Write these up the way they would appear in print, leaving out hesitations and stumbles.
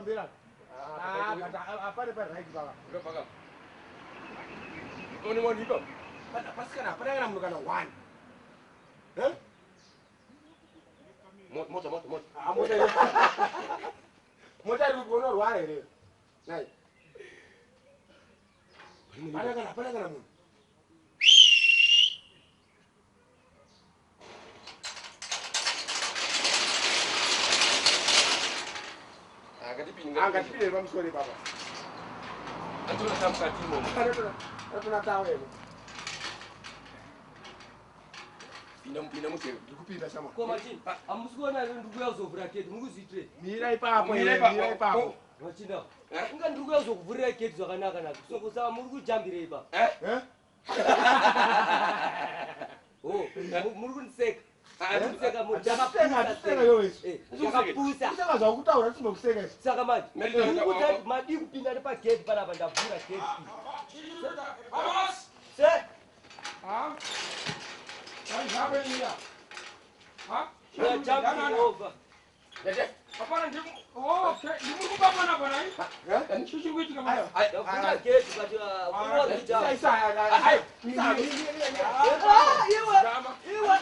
pamberi apa. Ah, but hapana pa right baba. Ndobvaka. Une munhu ipapo? Pasikana hapana kana munhu kana one. Eh? Mota, mota, mota. Ah, mota. Mota iri kuonorwara here? Nai. Hapana kana munhu. Ah, ngatipinde. Angatipinde pamusoro ipapa. Atona tamukati imomo. Anotona tawo emo. Pinda, pinda mutero. Ndiri kupinda shama. Ko machinda, hamusi kuona here ndiri kuuya kuzovhura gate, mukuzviitirei? Mira ipapo. Mira Mira ipapo. ipapo. Machinda, Eh? inga ndiri kuuya kuzokuvhurirai gate zvakanaka naka. Soko saka muri kujambirei pa? Eh? Eh? Oh, muri kundiseka. Ah, Muri kundiseka, Hatiseka, hatiseka yowe isu. Eh, ndakapusa. Kuseka zvakutaura tisimbokuseka isu. Saka manje, Meri- muri kuti madii kupinda nepagate panapa, ndavhura gate. Vamos! Se, Ha? Vai iya. Ha? you are jumping over. Tete. Hapana ndimu. Oh, okay. Ndimuri kubapana pana iyi. Eh? Chii chiri kuitika manje? Aiwa. Ndavhura gate, but uri Isa, kujamba. isa, Ai. isa. Ah, iwe, Jama. iwe.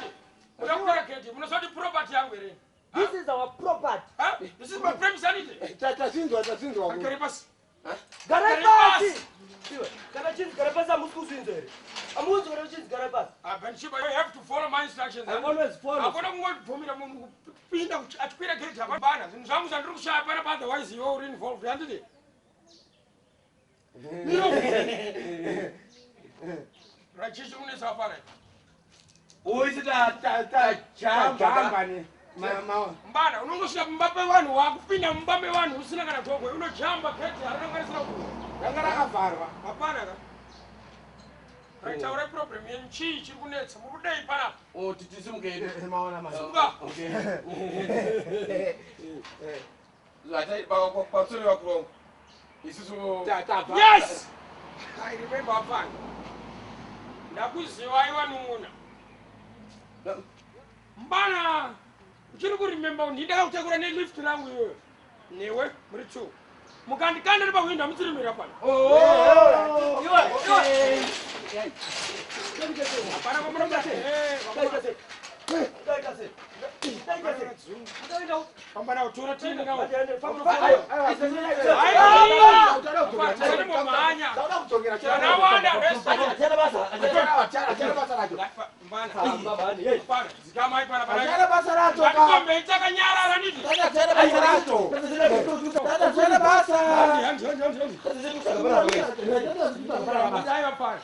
Muda kuvhura gate. Munosati property yangu here. This is our property. Ha? This is my premise anite. Tachinzwa, tachinzwa. Agere pasi. Garai Garai pasi. pasi. Iwe, kana chinzi garai pasi hamusi kuzvinzwa here? Hamuzi kana chinzi garai pasi. Ah, Benshiba, you have to follow my instructions. I always follow. Hakuna kungobvumira munhu kupinda achikwira gate hapana. Zvinhu zvangu zvandiri kushaya panapa otherwise iwe uri involved handiti? Right, chii chiri kunetsa hapana? Uisi ta ta ta Jamba jamba. ne. Mbana, unongosvika mumba pevanhu wakupinda mumba mevanhu usina kana gogwe unojamba gate harinanga risina kuvhurwa. Ranga rakavharwa. Hapana ka. Right, taurai problem yenyu chii chiri kunetsa muri kudei panapa? Oh, tisimuke hedu. Maona manje. Simuka. Okay. Zvatai pamusoro vakuru vangu. Isusu Tabva. Yes! I remember hapana. Ndakuzivai vanun'una. Mbana, uchiri kuremember kuti ndakakutakura nelift rangu iyoyo. Newe muri two. Mukandikanda nepahwindo hamutsirimira pano. Oh. Iwe, iwe. Hapana kwamunoda. Eh, Ndaita sei? Ndaita sei? Ndaita sei? Ndaenda uko. Pambana utora tiende nawo. Aiwa, Mhanya. Tauda kudzokera. Vanawanda rest. Achana basa. Achana basa racho. Mbana. Famba mhani. Hey. Hapana, dzikamai pana pana. Achana basa racho ka. Ngatikombe takanyarara nditi. Achana basa racho. Achana basa. Handi, handi, handi, handi. Dai hapana.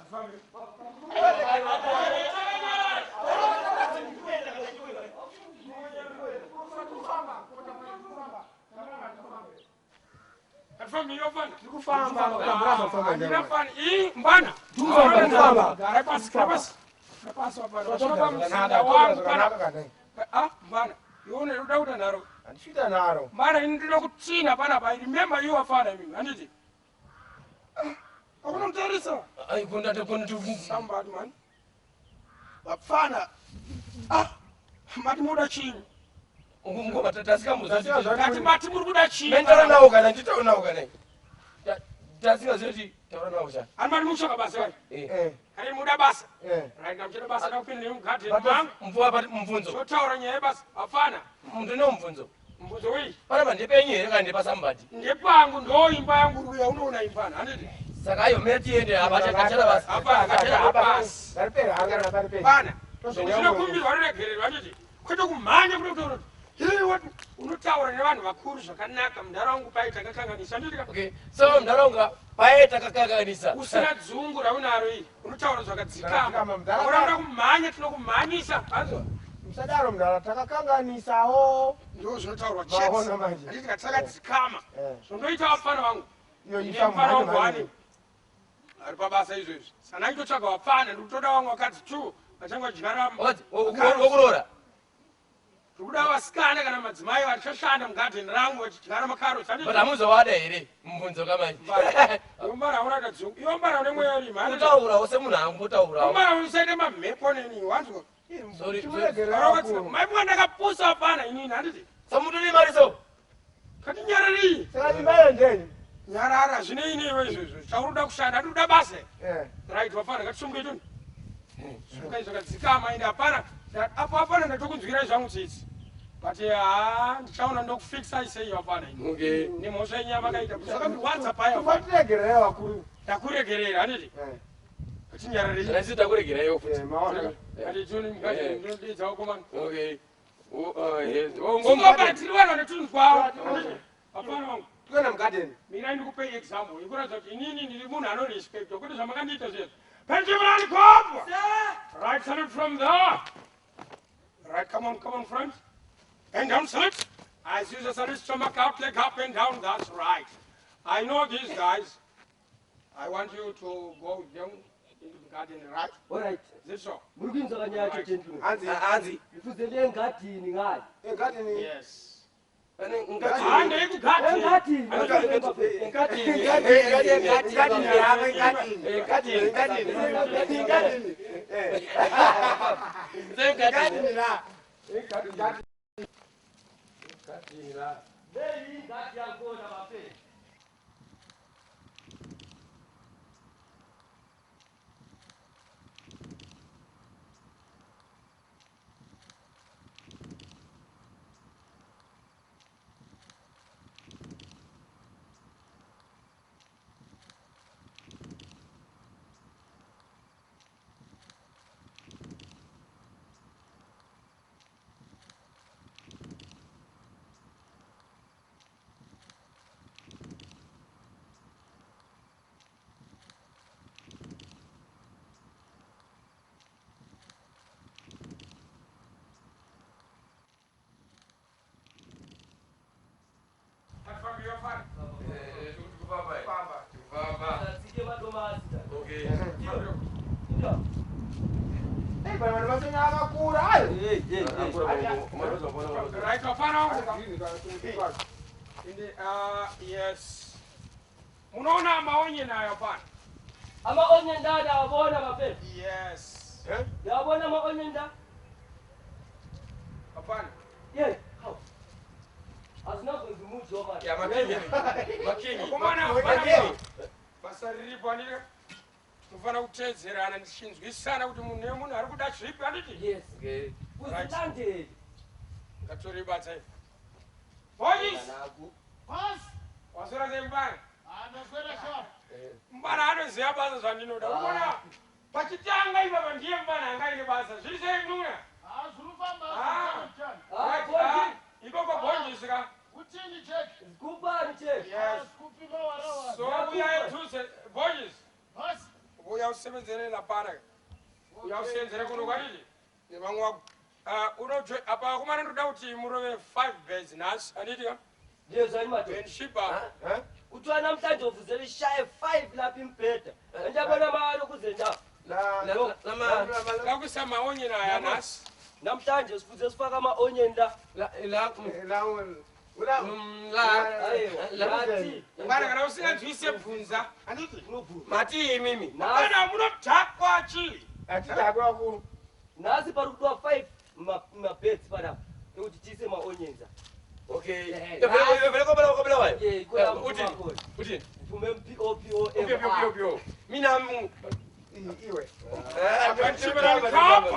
Afambe. Takanyarara. Atifambi yofana. Kufamba. Handina fani. Ii mbana. Kufamba. Gara pasi, gara pasi. Gara pasi hapana. Vachinopa muzinda wangu panapa. Ah, mbana. Iwe unoda kuita nharo. Handichita nharo. Mbana ini ndinoda kutsina panapa. I remember you wafana imimi. Handiti. Hakuna mutarisa. Ai kunda kunda Somebody man. Vapfana. Ah, mati muda chii? ngoma tasikambuza. Ngati mati muri kuda chii? Mendara nawo kana nditaura nawo kana. Tasingazoti taura nawo cha. Ani mati mutsvaka basa kai. Eh. Eh, Kani muda basa. eh. Right, ndamuchida basa ndakupinda mugadheni mangu. Mvuwa pati mubvunzo. Totaura nyaya yebasa. Hapana. Ndine mubvunzo. Mubvunzo wei? Panapa ndepenyu here kana ndepasambati? Ndepangu ndo imba yangu yaunoona impana. Handiti? Saka ayo mene tiende apa achachara basa. Hapana, achachara basa. Ngaripera, hangana paripera. Pana. Zvinokumbirwa ruregerero handiti? Kwete kumhanya kuda kutaura kuti "Hey, what?" unotaura nevanhu vakuru zvakanaka munharaunda pai takakanganisa handiti ka? Okay. So munharaunda paye takakanganisa. Usina dzungu raunaro iri unotaura zvakadzikama. Zvakadzikama, mudhara. Urauda kumhanya tinokumhanyisa. Hanzwa? Musadaro mudhara takakanganisawo. Ndo zvinotaurwa Maona chete. manje. Handiti ka takadzikama. Eh. Zvondoita vapfana vangu. Iyo Ine ifa mufana wangu mhani wani mhani. ari pabasa izvezvi. Sana nditotsvaga vapfana ndikutoda vamwe vakadzi two vachange vadyara Wakadzi wokuroora. Ndikuda vasikana kana madzimai vachashanda mugadheni rangu vachidyara makarotsi. But hamuzowada here mubvunzo kamanje? Iwe hauna dzungu. Iwe mbara une mweya rima. Kutaurawo semunhu angotaurawo. Mbara usaite mamhepo neni wanzwa. Sorry. Chimuregerera vakuru. Maibuka ndakapusa pana inini handiti. Samutu nemari so. Katinyararei. Saka imba iyo ndenyu. Nyarara zvinei newe izvozvo. Chauri kuda kushanda ndiri kuda basa. Eh. Right, wafana ngatisumuke toni. Sumukai zvakadzikama ende hapana. Apo hapana ndatokunzwirai zvangu tsitsi. But haa ndichaona ndokufikisai sei wafana ini. Okay. Nemhosva yenyu yamakaita. Zvakandirwadza paya wafana. Tumatiregererai vakuru. Ndakuregerera handiti. Eh. Ngatinyararei. Kana sisi takuregeraiwo futi. Eh, maona. Handitoni mukati ndinodedza komana. Okay. Oh, yes. Oh, Ngomba tiri vanhu vanetunzwawo. Hapana wangu. Tikuenda mugadheni. Mirai ndikupei example ikuratidza kuti inini ndiri munhu anorespectwa kwete zvamakandiita zvezvo. Benjamin Cop! Right, salute from there. Right, come on, come on, friends. Bend down, salute. As usual, salute, stomach out, leg up and down. That's right. I know these guys. I want you to go with them into the garden, right? Alright. Is it so? Muri kuinzwa kanyaya yacho gentlemen. Hanzi. Hanzi. Ngifuzele engadini ngale. Egadheni. Yes. Ngati. Handei kugarden. Engadini. Ngatini. Egadheni yavo, egadheni. Ngatini. Egadheni. Egadheni. Eh. Ngatini. Egadheni la. Egadini. Leyi ingadi yakhona bafethu. Ngafambi yafana. Eh, tikufamba. Famba. Tikufamba. Tsike madomasi. Okay. Inda. Eh, bana vanhu vasenya vakura. Ayo. Hey, hey, hey. Right, wafana wangu. Inde, yes. Munoona maonye nayo pana. Ama-onion la ndawabona bafethu. Yes. Eh? Ndawabona ama-onion la. Hapana. Ye, hawu. Azinakwenza umuthi wamanje. Ya makingi. Makingi. Komana, Makingi. basa riripo handiti tinofanira kuteedzerana tichinzwisana kuti munhu nemunhu ari kuda zvipi handiti Yes. Okay. Uzilandele. ngatori basa iri. Boys, waswera sei mubana? Mubana anoziva basa zvandinoda. Unoona pachitanga ipapa ndiye mubana anga aine basa. Zviri sei mnuna? Ah, Right, Bonji. ikoko bonjisi ka. Zikupani che. Yes. So uya edhuze bonjisi. Uya usebenzere lapana. Uya usenzere kuno kwatiti nevamwe wako. Unojo apa kumana ndoda kuti murove 5 birds nhasi handiti ka? Ndiyezwa madoda. Ben Shiba. Eh? Kuthiwa namhlanje uvuzela ishaye 5 lapha imbheda. Ngiyabona malo kuze ndawo. La. La lama Ngakuisa maonye naya nhasi. Namhlanje sifuze sifake ama-onion la. la la La. Ula. la Ayiwa. Nathi. Mwana kana usinganzwise bvunza. Handiti? Unobvunza. mati imimi. Nasi Mwana munodhakwa chi. Atidakwa vakuru. nasi pari kudiwa 5 mabeds panapa ekuti tiise ma-onions. Okay. Eh, Vele kopela kopela wayo. Yeah, ikona Uti. mkhona. Uti. Uphume P O P O M Pio pio pio. Mina mu. Iwe.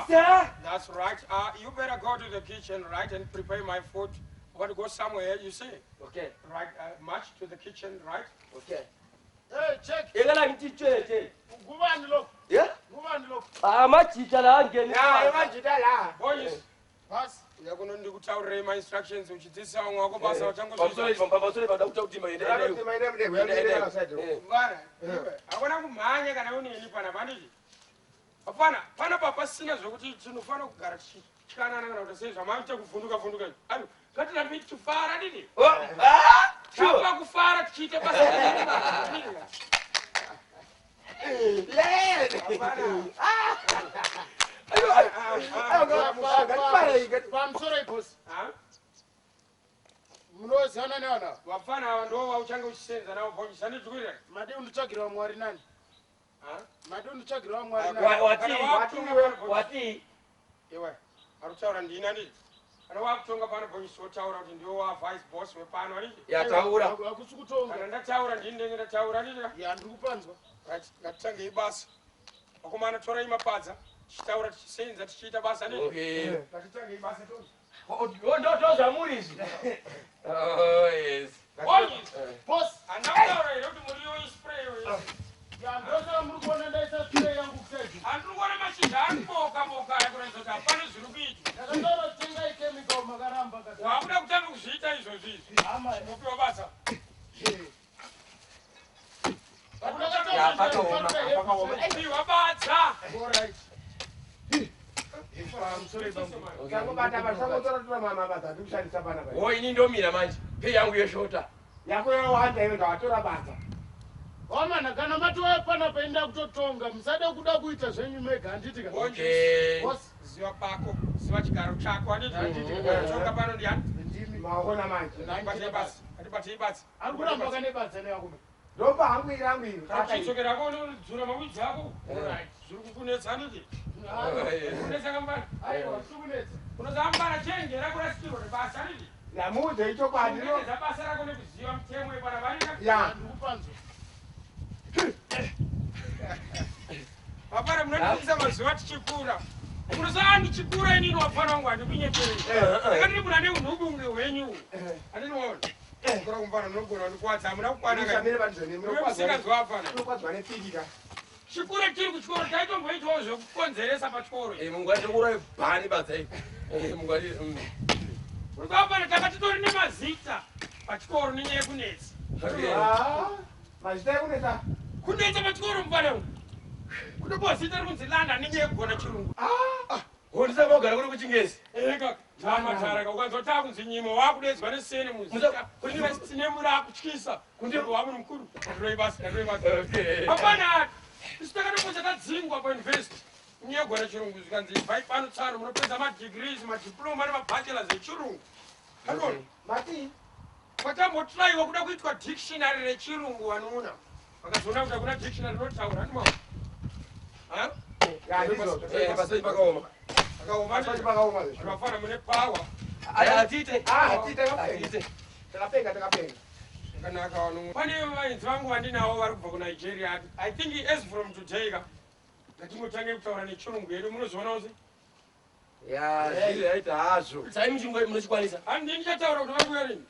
Sir, That's right. You better go to the kitchen, right, and prepare my food. I want to go somewhere, you see. Okay, Right, march to the kitchen, right? okay. Hey, check. Yekela ngithi tshwethe. Ngubani lokhu? Yeah? Ngubani lokhu? Amajita la angena. Ya, emajita la. Boys, Basi. uya my instructions uchidzidzisa vamwe wako basa vachangozviita. Pamusoro pamusoro pada kuta kuti maende. Kuti maende mudegwe, maende outside. Mwana, iwe, hakuna kumhanya kana uneni panapa handiti? Hapana, panapa pasina zvokuti tinofanira kugara tichityanana kana kuti sei zvamaita kuvhunduka vhunduka. Ayo, ngatirambe tichifara handiti? Oh, ah! Sure. Tamba kufara tichiita basa. Yeah. Hapana. Ayo, ayo, ngatifare. Pamusoro boss. Ah? Munozana nevanhu ava? Vafana ava ndo vauchange uchisenza navo bhonjisi handiti kuita? Madi unditsvagirawo Mwari nani? Ah? Madi unditsvagirawo Mwari Wa- nani? Wati. Kana watumwa pano, Wati. Iwe, ari kutaura ndini handiti? Kana wakutonga pano bhonisi wotaura kuti ndiwe wa vice boss wepano, handiti? Yataura. Hakusi kutonga. Kana ndataura ndini ndenge ndataura, handiti? Ya, ndiri kupanzwa. Right, ngatitangei basa. Vakomana, torai mapadza, tichitaura, tichisenza, tichiita basa, handiti? Okay. Ngatitangei basa tonzi. Ndo zvamuri izvi. Oh, yes. Bhonisi, Boss. handakutaura here kuti muriwo ispray? Ya, ndosaka muri kuona ndaisa spray yangu kuside. Handiri kuona mashizha ari boka boka aya kuratidza kuti hapana zviri kuitwa. Ndakataura tengai chemical, makaramba kasi. Wakuda kutanga kuzviita izvozvi izvi. Hama. Mupiwa basa. Ya, pakaoma, pakaoma. Piwa basa. All right. Sorry, bambo. Tangobata basa, tangotora tora mabasa atiri kushandisa panapa. Wo, ini ndomira manje. Pay yangu yeshota. Yako yawanda iwe, ndawatora basa. Wamana, kana matouya panapa enda kutotonga, musade kuda kuita zvenyu mega, handiti ka? Okay. Boss. Ziva pako, ziva chigaro chako, handiti? Tonga pano ndiani? Ndimi. Maona manje. Ngatibate basa, ngatibate basa. Ari kuramba kane badza neyako. Ndopa hangu iri rangu iri. Kana uchidzokera unodzura mawidzi ako. Right, zviri kukunetsa, handiti? Oh, yes. Kunetsa kambana. Aiwa, zviri kunetsa. Unozambana, chenjera kurasikirwa nebasa, handiti? Yamuudze ichokwadi. Chengetedza basa rako nekuziva mutemo yepana varika. Ya. Ndiri kupanzwa. Vapara, munondifungisa mazuva tichikura. Unosaa ndichikura inini, wapfana wangu, handikunyeperei. Saka ndiri munhu ane unhubu hwenyu, handinoona kura kumfana munogona kundikwadza, hamuna kukwana. Ushamire padhuze. Musikazwa apfana. Unokwadzwa nepfiki ka. Chikure tiri kuchikoro taitomboitawo zvekukonzeresa pachikoro. Eh, mungwari kurai bhani badza iri. Eh, mungwari. Urikapana taka titori nemazita pachikoro nenyaya yekunetsa. Okay. Ah, mazita ekunetsa. Kunetsa pachikoro, mufana wangu, kutopiwa zita rikunzi Landa nenyaya yekugona chirungu. Hondisa mogara kuri kuchingezi. Eka tamatara, ukanzwa takunzi Nyimo, wakudedzwa nesene muzita name rakutyisa kunde wamunhu mukuru. Ndatoi basa, ndatoi basa. Okay. Hapana, isu takatopedza tadzingwa pauniversity nyaya yegona chirungu, zvikanzi ibvai pano tsano, munopedza madegrees, madiploma nemabachelors echirungu. Hanona Mati. kwatambotraiwa kuda kuitwa dictionary rechirungu, vanoona vakazoona kuti hakuna dictionary rinotaura andima. Ya, ndizvozvo. Eh, basa iri pakaoma. Akaoma. Basa pakaoma zvezvo. Vafana mune power. Aya, hatiite. Ah, hatiite, takapenga. Hatiite. Takapenga, takapenga. Zvakanaka vano. Pane vaenzi vangu vandinawo vari kubva kuNigeria. I think as from today ka ngatingotange kutaura nechirungu yedu, munozvionawo se. Ya, zviri yaita hazvo. Sai muchingwe munochikwanisa. Handini ndichataura kuti vari kuuya rini.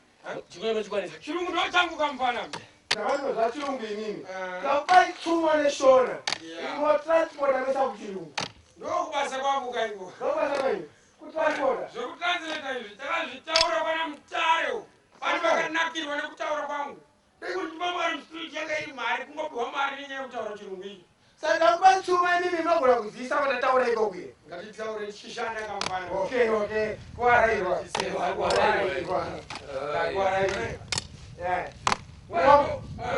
Chingwe munochikwanisa. Chirungu ndo changu kamufana. Ndavanozva chirungu inini. Ah. Kapai tsumo neshona. Yeah. Inotransporta mesa kuchirungu. Ndokubasa kwangu kaiko. Ndobasa kwayo. Kutransporta. Zvekutranslata izvi takazvitaura kwana Mutare uko. Vanhu vakanakirwa nekutaura kwangu. Dai kuti mstreet yanga iri mari, kungopiwa mari nenyaya yekutaura chirungu ichi. Saka nguva tsumo inini munogona kuzivisa kwatataura ikoko here? Ngatitaure tichishanda kamufana. Okay. Kuwarairwa. Kuwarairwa. Kuwarairwa. Yeah.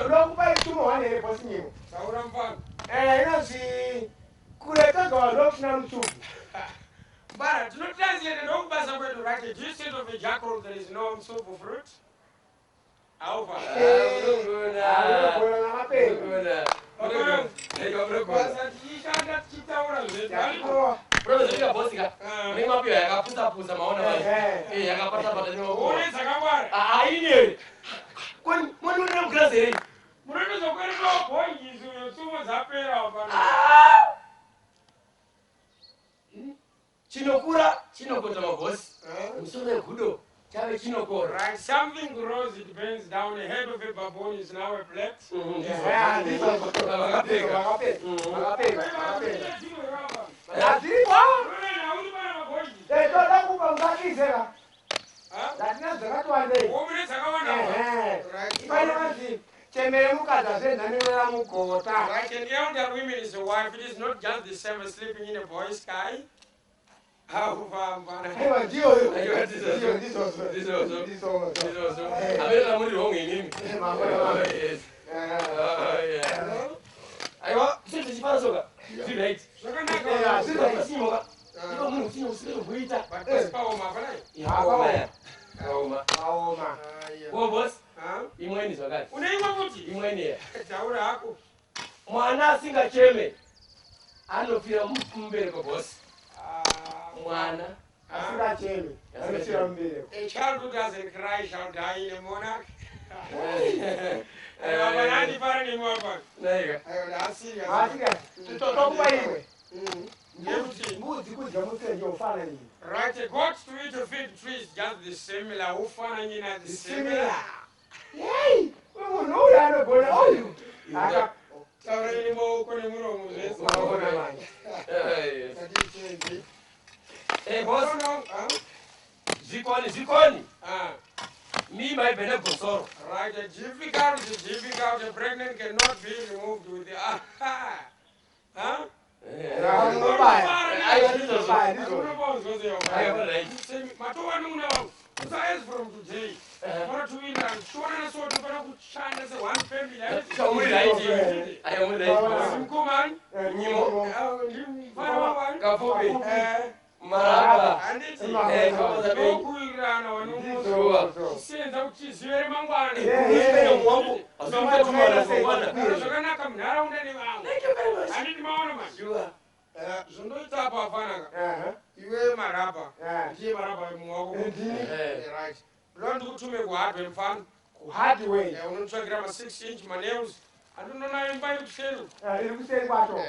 Unokupai tsumo one here, boss Nyimo? Taura mufana. Eh, inonzi kuretega ndokusina mutsubvu. Bara, tinotranslate, ndokubasa kwedu. Right, do you say of a jackal there is no soup of fruit? Alpha. Munogona. Unogona namapengo. Munogona. Munogona. Munogona. Basa tichishanda tichitaura zvedu. Yakuwa. Munozvika boss ka. Ah. Mune mapiwa yakapusa pusa, maona manje. Ehe. Eh, yakapata pata nemaoko. Une dzakangwara. Ah, ini here. Kwani munondiona mukirasi here? Munotozokweretawo bhonjisi uyo, tsumo dzapera pano. Chinokura chinokota mabhosi. Musoro wegudo chave chinokora. Right, something grows, it bends down. The head of a baboon is now a plate. Yeah, ndizvozvo. Vakapenga. Vakapenga. Vakapenga. Vakapenga. Hazviripo. Eh, toda kupa musatizera. Ndatina zvakati wandei. Ehe. Pane vanzi chemere mukadzi azvenhanirera mugota. Right, and the elder women is a wife. It is not just the same as sleeping in a boy's sky. How far? Aiwa, ndiyoyo. Aiwa, ndizvozvo. Ndiyo, ndizvozvo. Ndizvozvo. Ndizvozvo. Ndizvozvo. Amene muri wrong inini. Mangwana, mangwana. Oh, yes. Eh. Oh, yeah. Aiwa, sisi tichifara soka. Zviri right. Zvakanaka. Yeah, zviri right. Pasimoka. Ivo munhu usina usina But pasipaoma hapana. Yakaoma. Yakaoma. Maoma. Wo boss, imweni zvakati. Une imwe futi? Imweni ya. Taura hako. Mwana asingacheme anofira mumbereko, boss. Ah, Mwana Asingachemi. Anofira mubereko. A child who doesn't cry shall die in a monarch. Vanandifara nemi wapano. Naika. Aiwa, ndasirious. Asika tokupa imwe. Ndekuti Mbudzi kudya mutsenje ufana nyina. Right, a goat to eat a fig tree is just the similar. Ufana nyina the similar. Yei! Munhu uyu anogona uyu. Aka Taura ini maoko nemuromo zvese. maona manje. Ngatichenzei. Hey, boss. No, no, huh? Zvikoni, zvikoni. Ah. Mimba ibve negosoro. Right, a difficult, a difficult, a pregnant cannot be removed with the ah. Huh? Unobaya. Aiwa, ndizvozvo. Unobaya ndizvozvo. Aiwa, right. Matova neuna wangu. So as from today, mora tuwinda, tichionana so tofana kushanda se one family. Muri right. Aiwa, muri right. boss. Mkomani, Nyimo. ndimfana wawani. Kapfupi. Eh, Maraba. handiti. Eh, kapoza bei. Tokuwirirana wanomuzo. Ndizvozvo. Chisenza kuti tizive remangwana. Yeah. Upenyu hwangu. Hazvimuchatumana mangwana. Zvakanaka munharaunda nevamwe. Thank you very much. Handiti maona manje. Sure. Zvondoita apa afanaka. Aha. Iwe maraba. Ah. Ndiye maraba mumwe wako. Ndini Eh. Right. Ndoda ndikutume kuhardware mfana. hardware. Unotsvagira ma6 inch manails. Andinoona imba iri kuseri. Ah, iri kuseri kwacho.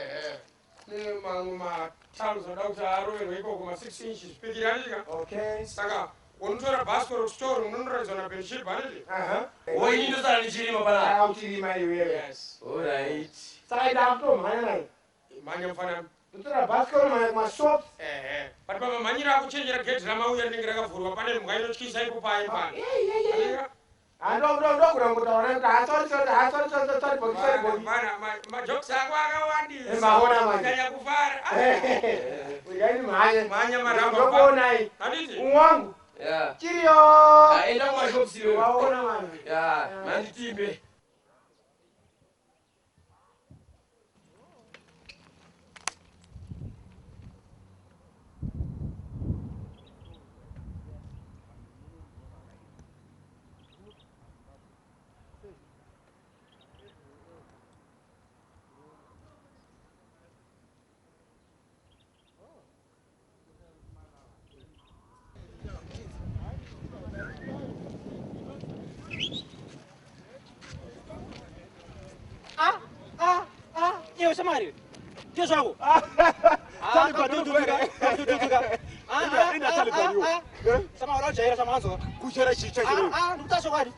Ne mamwe matiles anoda kuti aroverwe ikoko ma6 inch zvipikiri handika. Okay. Saka unotora bhasikoro kusitori unonoradzwa nabenship handiti. Aha. Wo ini ndosara ndichirima panapa. Saka uchirima iwewe. Yes. All right. Saka ida kutomhanya naye. Mhanya mfana. Ndotora bhasikoro mhanya kumashops. Ehe. But pamamhanyiro akuchenjera gedhi ramauya rinenge rakavhurwa pane mhuka inotyisa ipo paye pano. Handika? Ndogona kungotaura naye kuti ah, sorry, sorry, ah, sorry, sorry, sorry, bogi, sorry, bogi. Majokes ako akawandisa. Eh, maona manje. Kunyanya kufara. Uyai ndimhanye. Mhanya maramba. Ndokuonai. Handiti? Umwe wangu. Yeah. Chiriyo. Ah, enda kumashops iwewe. Waona manje. Yeah, manditimbe. Iwe shamwari, ndiyo zvako. Ina Taliban iwe. Shamwari wajaira shamwanzo. Kuchera chicha chero. Ndikuta chokwadi.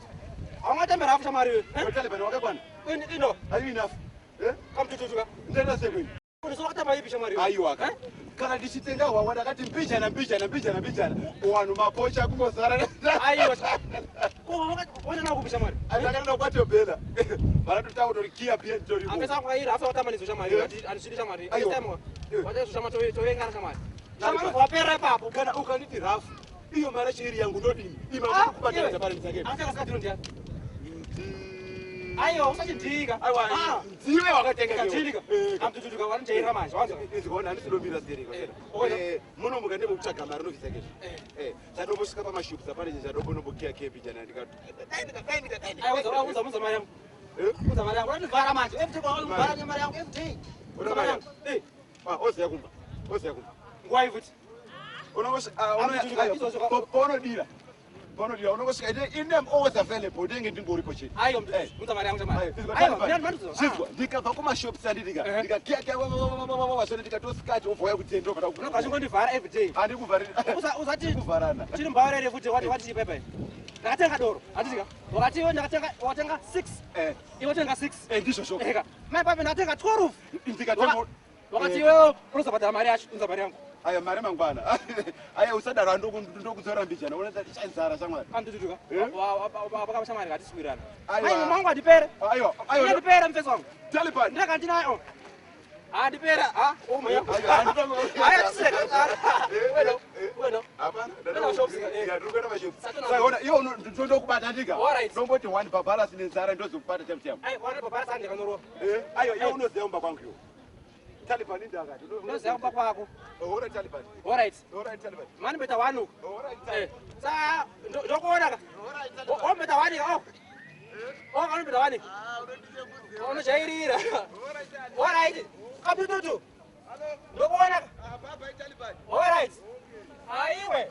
Haungatambira hafu shamwari iwe. Taliban wakakwana. Ino, Are you enough? Eh? kamutututuka. Ndenda sekweni. Unosola kutamba ipi shamwari iwe? Aiwa ka. Kana ndichitenga hwahwa ndakati mbijana mbijana mbijana mbijana. Wanhu mapocha kungozara. Aiwa. Ko waona kupi shamwari? Andakanda kwatobhela. Varatotaura kuti kia pia nditori. Apesa kwaira hafu watamba nizo shamwari. Andishidi shamwari. Aiwa. Aiwa. Wacha shama toyengana shamwari. Shamwari wapera ipapo. Kana ukanditi rafu. Iyo mari chiri yangu ndodini. Ima Ah, kubatanidza iwe. pari dzake. Akatanga sikatiro ndiani? Aiwa, usachindika. Aiwa. Ndiwe wakatenga iwe. Kachindika. Eh. Kamutututuka wanijaira manje wanzwa. Izikona handisidomira zitereka. Eh, ona. Muno mukande mukutsvaga mari unovisa kezvo. Eh. Chadombosvika pamashops apane chadombonombokiya kepi jana ndikati. Dai ndikadai ndikadai. Aiwa, uza uza mari yangu. Eh? Uza mari yangu. Unondivhara manje. Every day unondivhara mari yangu every day. Una mari yangu? Eh, Ah, oziya kumba. Oziya kumba. nguwa ifuti. Unongosvika paunodira. Paunodira unongosvika ine I'm always available ndenge ndingoripo chete. Aiwa, Eh. uza mari yangu shamwari. Ayo, izwa, Aiwa, Taliban. ndani mari Zvizwa, ndikabva kumashops andidika Eh. ndikakiyakiya zvone ndikatosikati wobva kuti ndobva Unobva chingondivhara every day. handikuvharira Uza uzati kuvharana chiri mbawarere futi wati wati pepe. Ndakatenga doro. Handitika. Wakati iwe ndakatenga watenga 6. Eh, Iwe watenga 6. eh, ndizvo zvoga Eka. Mai pape ndakatenga 12. ndikatenga Wakati iwe unozobhadhara mari yacho, unza mari yangu. aya mari mangwana aya usadaro ndokudzora mbijana unoita chanzara shamwari Amtututuka. Eh? Wakaba shamwari ngatiswirana. Aiwa. Aiwa, mangu andipere. aiwa aiwa Andipere mfesi wangu. Taliban Ndinaka ndinayo. Andipere, ha? Oh my God. Aiwa, handina- Aya tiseka. Eh, Wena, eh. wena. Hapana, Ndenda kushops, eh. Ya, ndiri kuenda mashops. Satana. Saka ona, iwe ndondokubata ndika Alright. ndomboti one bhabharasi nenzara ndozokubata chemu chemu Ai, wana babara sande kanorowa. aiwa iwe unoziva kumba kwangu iwe Taliban indakati Unoziva kumba kwako. Ora Taliban Alright. Ora Taliban Mani beta wani uko. Ora Eh. Taliban Sa ndokuona ka. Ora Taliban O beta wani ka. Oh, kana beta wani. Unojairira. Alright. Kabututu. Ndokuona ka. Ah, bye bye Taliban Alright. Aiwe.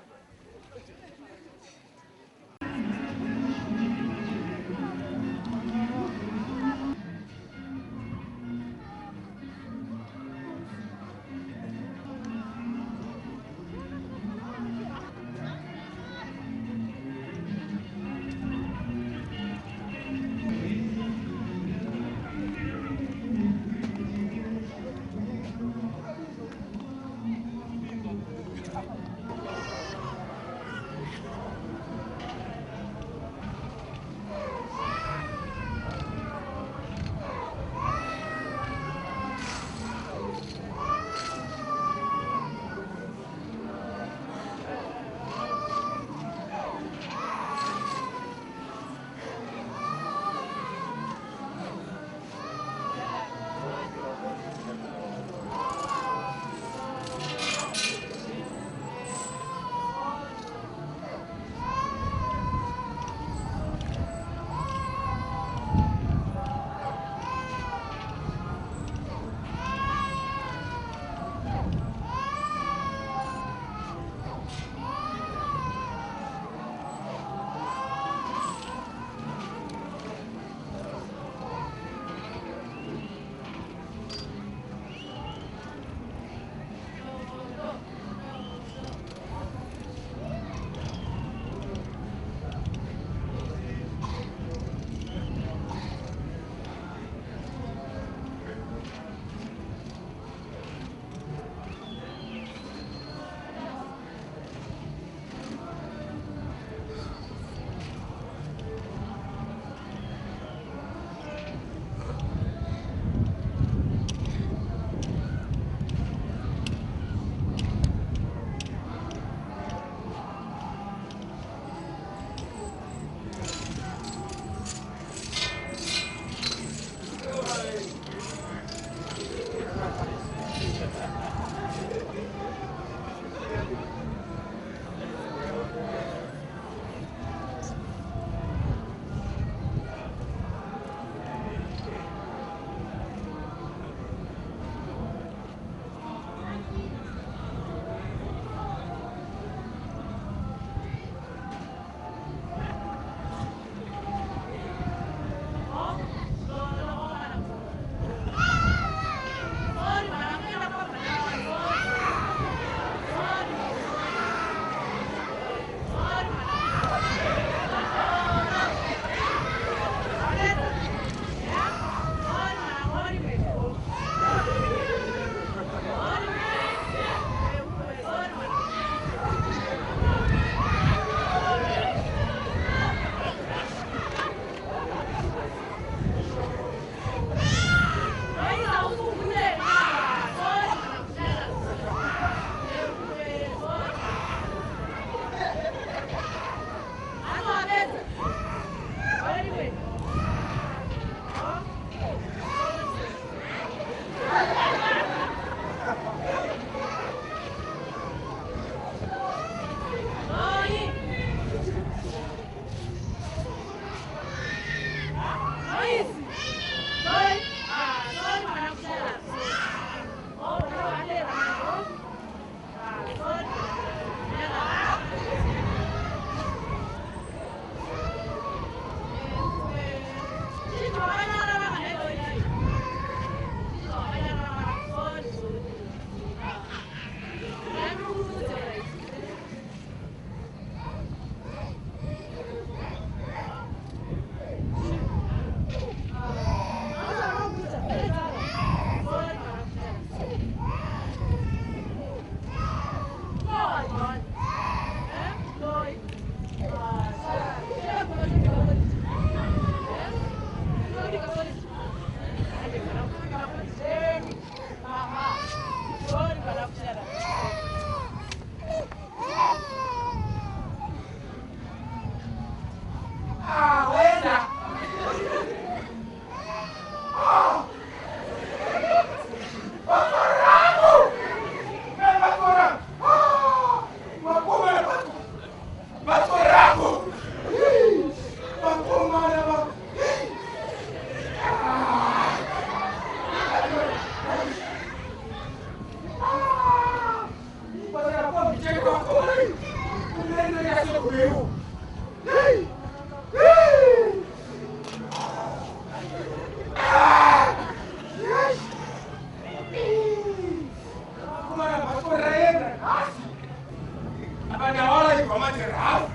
Kana wala chibva mati rafu.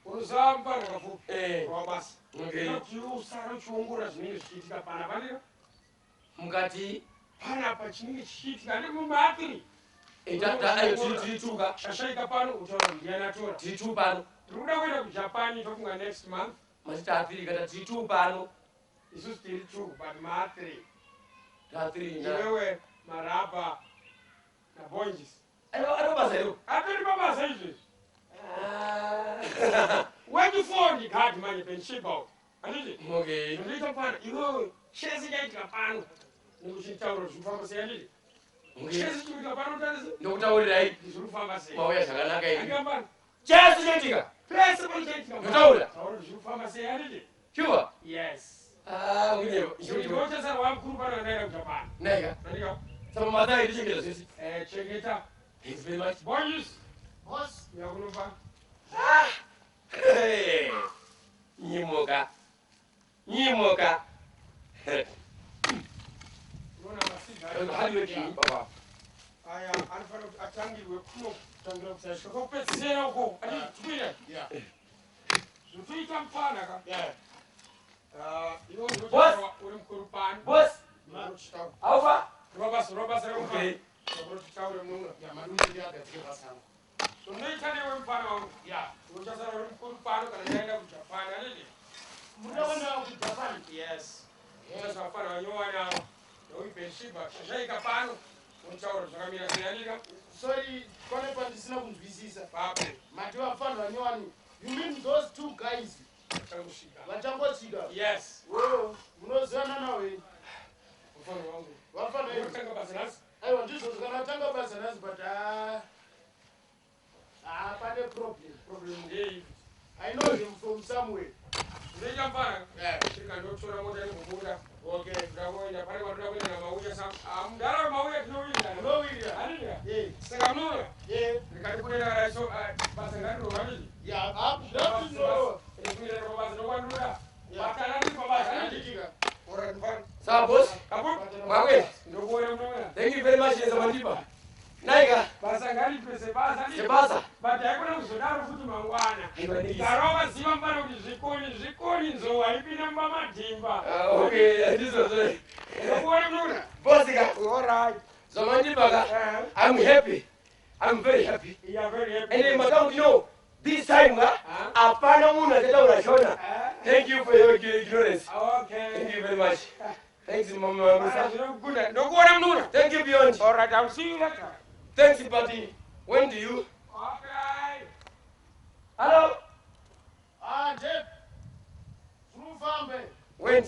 Unozamba rakafupi. Rwabasa. Okay. Kuti usara uchiongorora zvinenge zvichiitika pana paneka. Mukati Panapa chinenge chichiitika ndiri mumaatiri. Tiri tuka. Shashaika pano utaura ndiyani atora. Tiri tu pano. Tiri kuda kuenda kuJapan tofunga next month. Mati taatiri kata tiri tu pano. Isusu tiri two but maatiri. Taatiri. Iwewe Maraba naBonjis. Arobasa iro. Atori pabasa izvezvi. Wechifour ndikati manje penshiba. Handiti? Okay. Zvinoita pano iwewe chese chaitika pano nekuchitaura zvirikufamba sei handiti? Okay. Chese chikuitika pano utarise Ndokutaurirai zvirikufamba sei. mauya zvakanaka iri. Handika pano. Chese chaitika. Pese pano chaitika. Ndotaura. Taura zvirikufamba sei handiti? Sure. Yes. Ah, ngine. Ndinochesara wamukuru pano andaenda kuJapan. Naika. Handika? Saka madai ndichengeta zvese. Chengeta. Thanks very much. Bonjis. Boss. Yakunopa. Hey. Nyimoka. Nyimoka. Unoona masigari. Hadi weki baba. Aya anofanira kuti atangirwe kuno kutangira kusaiswa kwekupedzisira uko. Handiti tikwire. Yeah. Zvinotoita mufana ka. Yeah. Iwe Boss. unotaura uri mukuru pano. Boss. Ndinochitaura. Alpha. Robasa, robasa remufa. Okay. Ndinotaura muno. Yeah, madungu ndiagadzike pasango. Zvinoita newe mufana wangu. Yeah. Unochasara uri mukuru pano kana ndaenda kuJapan. Handiti? Muda kuenda kuJapan? Yes. Unochasara vanyowani avo. Noibheshiba. Shashaika pano. Unotaura zvakamira sei handika? Sorry, pane pandisina kunzwisisa. Papo. Mati vafana vanyowani. You mean those two guys Vachangosvika. vachangosvika? Yes. Oh, munozivana nawo here? Mufana wangu. Vafana here? Unotanga basa nhasi? Aiwa, ndizvo kana tanga basa nhasi but pane problem. Problem ndei? I know him from somewhere. Zvinoita mufana. Yeah. Svika ndotora mota ndimbobuda. Okay. Ndoda kuenda pane kwatoda kuenda namauya sa. Mudhara mauya tinowirirana. Munowirirana? Handika? Yeah. Saka munoona? Yeah. Ndikati kuenda raiso basa ngarirova ndizvo. Yeah, up, Ndikuenda pabasa ndokwandinoda. Yeah. Batana ndiri pabasa handiti? Handitika. Alright mufana. Sawa boss. Kapu. Mwakwe. Ndokuona munoona. Thank you very much Yeza Mandipa. Naika. Basa ngariitwe sebasa ndizvo. Sebasa. But haikona kuzodaro futi mangwana. Aiwa, ndisi. Gara wakaziva mufana kuti zvikoni zvikoni nzou haipinda mumba madhimba. Ah, okay, ndizvo zve. Ndokuona munoona. Boss ka. Alright. Zvamandipa ka. I'm happy. I'm very happy. You are very happy. And madam, you know, this time ka, hapana munhu achataura Shona. Thank you for your ignorance. Okay. Thank you very much. Thanks, Mama Musa. Zvinokunda. Ndokuona munoona. Thank you, Beyond. All right, I'll see you later. Thanks, buddy. When do you? Okay. Hello? Ah, Jeff. Zvirufambe. When?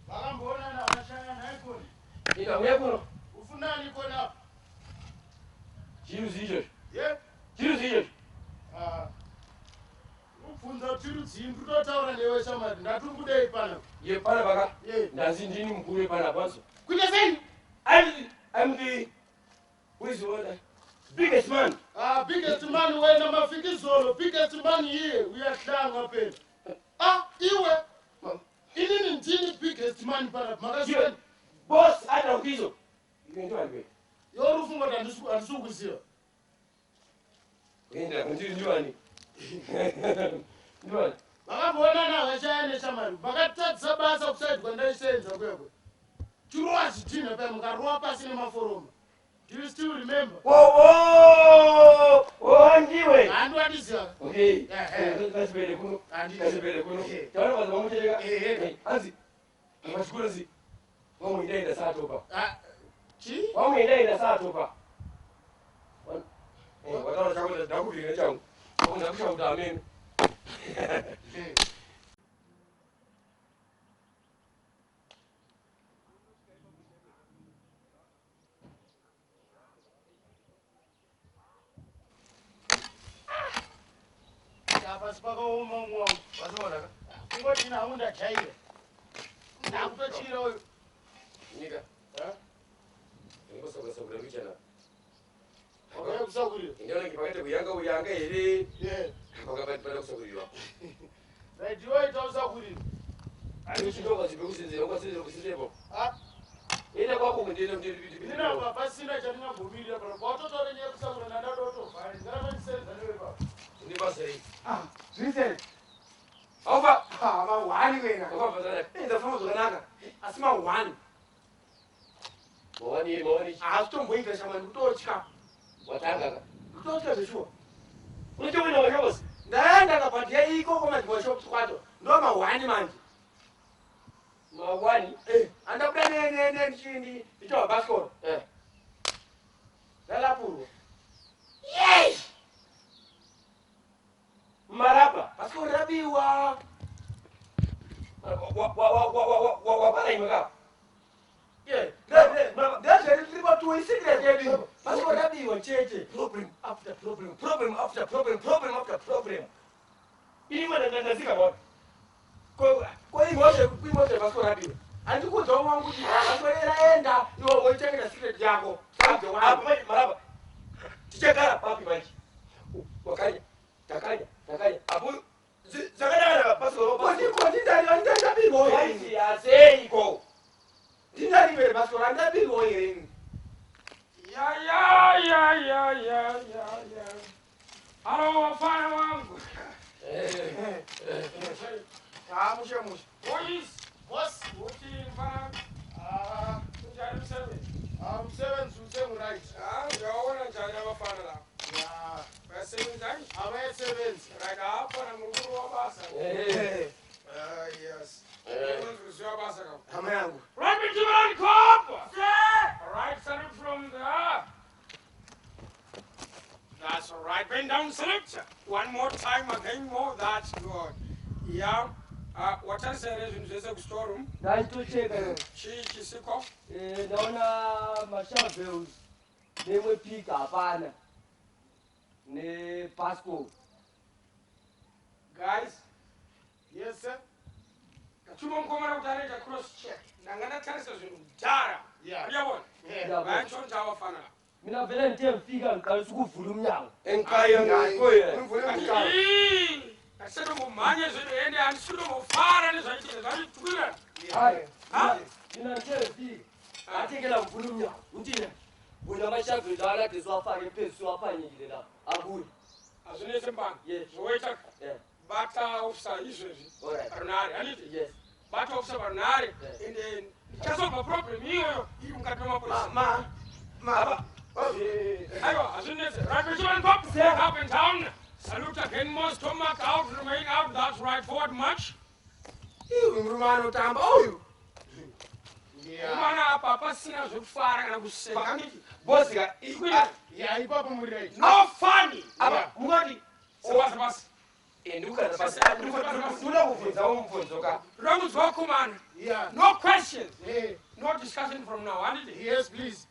Vakamboonana vashaya naikoni. Ina, uya kuno. Ufunani kona apa? Chiruzi ichocho. Yeah. Chiruzi ichocho. Ah. Ubvunza chirudzii ndinotaura newe shamwari ndatiri kudei panapa. Ye panapa ka. Yeah. Ndazi ndini mukuru wepanapa so. Kuita sei? I'm the who is what? Biggest man. Ah, biggest man wena mafikizolo, biggest man here uyahlanga phela. Ah, iwe. Inini ndini biggest man panapa makazviona. Boss ada kuizo. Iwe ndiwani we? Yori ufunga kuti handisi kukuziva. Enda ndiri ndiwani. Ndiwani. Vakamboonana vashaya neshamwari vakatadzisa basa kusaidi kwandaisenza kwekwe. Chirowa zvidhinha paya mukarowa pasi nemaforoma. Do you still remember? Oh, oh, ndiwe. Handiwatiziva. Okay. Eh, Kasibele kuno. Handiti. Kasibele kuno. Eh. Taona kwanza mamucheka. Eh, eh. Anzi. Pachikoro zi. Wamwe ndaenda saa topa. Ah, chi? Wamwe ndaenda saa topa. Wataura chako ndakubvira changu. Ndakushauta amene. Eh. Pasi pakaoma umwe wangu. Wazoona ka? Kungoti ina hangu ndajaira. Ndakutotyira uyu. Nyika. Ndingosakura mbichana. Wakauya kusakurira? Ndiona ngipakati kuyanga uyanga here. Yeah. Pakapati pada kusakurirwa. Right, iwe ita usakurira. Ani chindoka chibe kusinzira, ukasinzira kusinzira. Ah. Enda kwako ndine Ndina pasina chandingambomirira pano. Watotora nyaya kusakura ndada kutovhara. Ndaramba ndisenza newe baba. Ndibasa rei. Ah, zviri Aufa. Ah, mahwani wena. Wakabva zvakanaka. Ndafamba zvakanaka. Asi mahwani. Mawani mawani. Haasitomboita shamwari ndikutotya. Watanga ka. Ndikutotya zveshuwa. Unochowina washops. Ndaenda kabhadhiya ikoko madzimashop kwacho. Ndo mahwani manje. Mawani. Eh, andabuda ne ndichindi ndichobva bhasikoro. Eh. Ndalapurwa. Yey! Marapa. Bhasikoro rabiwa. Wapara imwe ka. Yeah. Ndezveri tiri patuwo isecret yedu. Bhasikoro rabiwa chete. Problem after problem, problem after problem, problem after problem. Ini mwana ndandazika bwana. Ko kuimozve bhasikoro rabiwa. Handikuudza wangu kuti bhasikoro raenda iwe woichengeta secret yako. Apa manje marapa. Tichagara papi manje. Wakanya, takanya, takanya. Apo zvakanaka bhasikoro. Kondindari Waiti aseiko. ndindari vere bhasikoro handabirwa here ini. Ya ya ya ya ya ya ya. Halo wafana wangu. Ah, mushe mushe. Boys, Boss. uthi mfana Ah, unjani msebenzi? ah, msebenzi usengu-right. Ah, ngiyawaona njani abafana la? Ya, Bayasebenza nje? abayasebenza. Right, apha mukuru wabasa. Eh. Ah, yes. Eh. Unozwi wabasa ka. Hama yangu. Right, Benjamin Cop! Sir! Right, salute from there. That's all right. Bend down, salute. One more time, again more. That's good. Yeah. Watarisere zvinhu zvese kustoreroom. Ndaitocheka. Chii chisiko? Eh, ndaona mashovels nemwe pika hapana. Nepasco. Guys, Yes, sir. ndatuma mukomana kuti anoita cross check. Ndanga ndatarisa zvinhu kudhara. Yeah. Uyabona? Yeah. Vayantshontsha abafana la. Mina vele ngithe ngifika ngiqalisa ukuvula umnyango. Ii, Ndasetombomhanya zvinhu ende handisi kutombofara nezvaitika zvanditukwirana. Hayi. Ha? Mina ngithe ngifika. Ngathengela ngivula umnyango. Ngithini? Bona amashovels akade siwafake phezulu siwaphanyekile lapha. Abuye. Hazvinetse mbanga. Yes. Zvoita Yeah. bata officer izvezvi. All right. Parunhare, handiti? Yes. Bata officer parunhare. Yeah. Ende ndichasolva problem iyoyo iri mukati memapurisa. Ma ma. Aiwa, hazvinetse. Right, Benjamin Pop. Up and down. Salute again, more stomach out, remain out. That's right. Forward march. Iwe murume anotamba uyu. Yeah. Mwana apa pasina zvekufara kana kuseka. Handiti? Boss ka. Ikwira. Yeah, ipapo muri right. No funny. Apa mungati Sebasa basa. ndikugara pasi. Ndinoda kubvunzawo mubvunzo ka. Ranguzwa vakomana. Yeah. No questions. Hey. No discussion from now. Handiti? Yes, please.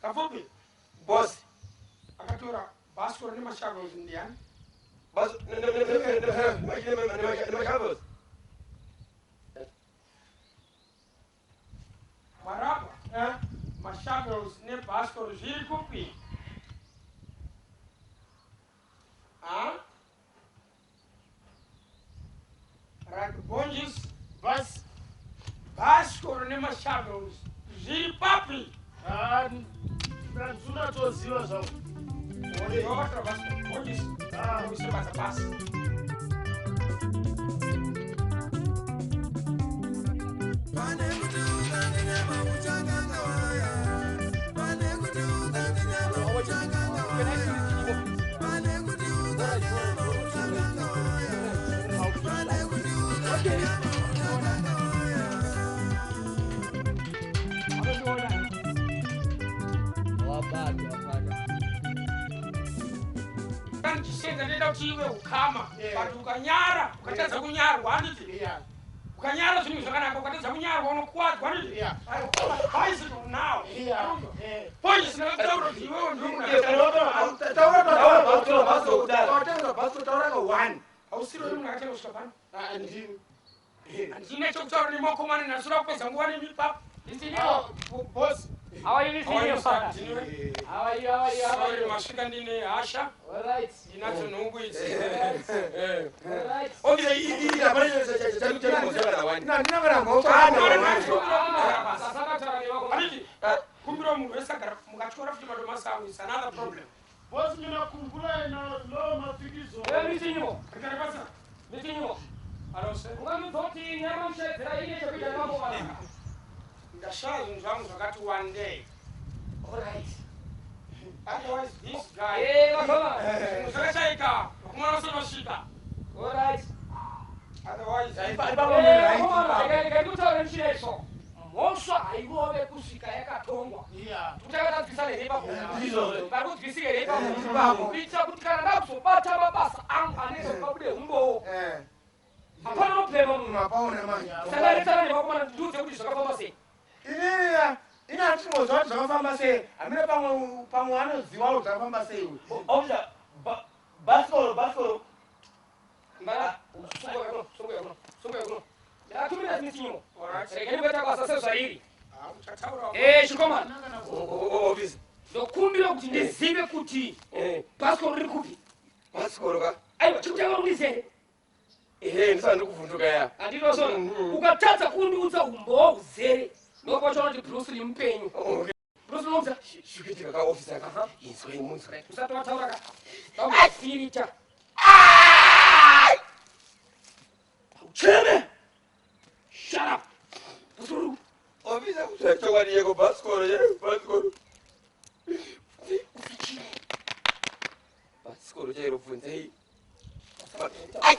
Kafupi. Boss. Akatora bhasikoro nemashovels ndiyani? Boss nemashovels. Marapa. Mashovels nebhasikoro zviri kupi? Ha? Right, Bonjis. Bus. Bhasikoro nemashovels zviri papi? Ah, ndinatoziva zvangu. Yotora bhasikoro. Bonjis. Ah. Uise basa basi. Wabata wabata. Ndichisenda ndoida kuti iwe ukama Yeah. but ukanyara ukatadza kunyarwa handiti Yeah. ukanyara zvinhu zvakanaka ukatadza kunyarwa unokuwadzwa handiti Yeah. bicycle now Yeah. Yeah. Bonjis ndakataura kuti iwewe ndiwe munhu Taura Taura bhasikoro, bhasikoro kudhara. taura bhasikoro taura ka 1. hausiri uri munhu akatenda kusvika pano Ah, ndini. handina chekutaura nemakomana ndasura kupedza nguva nemi papo Ah, boss. How are you, How are you, Mr. sir? Ndinwe. How are you? How are you? How are Sorry, you? masvika ndine hasha. All right. Ndinadzo nhumbu idzi. All right. Officer, iyi hapana chakuchakana wani. Handiti, kumbira munhu wese agara mukatyora futi madomasi angu is another problem. Boss mina khumbula yena lowo mafikizolo. Eh, Mr. Rigare basa. Mr. Hello, sir. Ungandidzoti nyama mushedzera ine chekuita nemakomana. Ndashaya zvinhu zvangu zvakati one day. All right. Otherwise, this guy. Eh, vakomana. Zvinhu zvakashaika. Vakomana vasati vasvika. All right. Otherwise, Eh, vakomana, regai ndikutaure muchireso. Mhosva hairove kusvika yakatongwa. Yeah. Kuchakatadzikisana here ipapo? Vari kudzwisika here ipapo? Kuitira kuti kana ndakuzobata mabasa angu anenge pabude humbowo. Hapana unopema munhu. Mapaona manje. Sanganetsana nevakomana ndiudze kuti zvakafamba sei. Inini ina hatingoziva kuti zvakafamba sei. Hamina pamwe pamwe anoziva kuti zvakafamba sei uyu. Officer, basikoro, basikoro. Mbana, sunga kuno, sunga kuno, sunga kuno. Ndatumira mitinyo. Regai ndikuita basa sezvairi. Uchataura. Eh, chikomana. Officer. Ndokumbira kuti ndizive kuti bhasikoro riri kupi. Basikoro ka. Aiwa, chekutanga kundiziva here? Ehe, ndisana ndikuvhunduka ya. Handinozona. Ukatadza kundiudza humbowo huzere. Ndopachaona kuti Bruce Lee mupenyu. Okay. Bruce Lee unoudza. Zvikuitika ka officer ka. Inzwai munzwa. Usati wataura ka. Ndakufirita. Ucheme. Shut up. Bhasikoro riri kupi? Officer, kutaura chokwadi yeko basikoro, ye basikoro. Basikoro chairo bvunzei. Ai!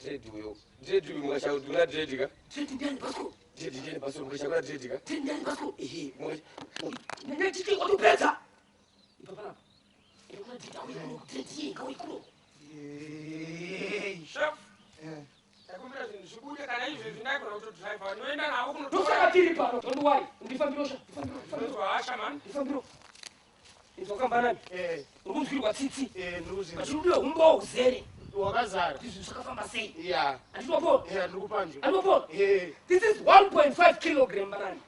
Dread uyo. Dread uyo mukashaya kuti una dread ka. Dread ndiani bhasikoro? Dread ndiani basikoro mukashaya kuna dread ka. Dread ndiani bhasikoro? Ehe, mukashaya. Ndinetiti watopedza. Ipa panapa. Iri kuna dread auye kuno. Dread iyi ngauye kuno. Chef. Ndakumbira zvinhu zvibude kana izvezvi ndaigona kutodhiraivha. Ndinoenda navo Ndosaka kunotora. tiri pano. Don't worry. Ndifambiro sha. Ndifambiro. Ndifambiro. Ndinzwa hasha man. Ndifambiro. Inzwa kambanani. Eh, Uri kunzwirwa tsitsi. eh, ndikuzvinzwa. Vachirudiwa humbowo huzere. Wakazara. Kuti zvinhu zvakafamba sei. Yeah. Handinopona. Yeah, ndikupanzwa. Handinopona. Eh. This is 1.5 kilogram banani.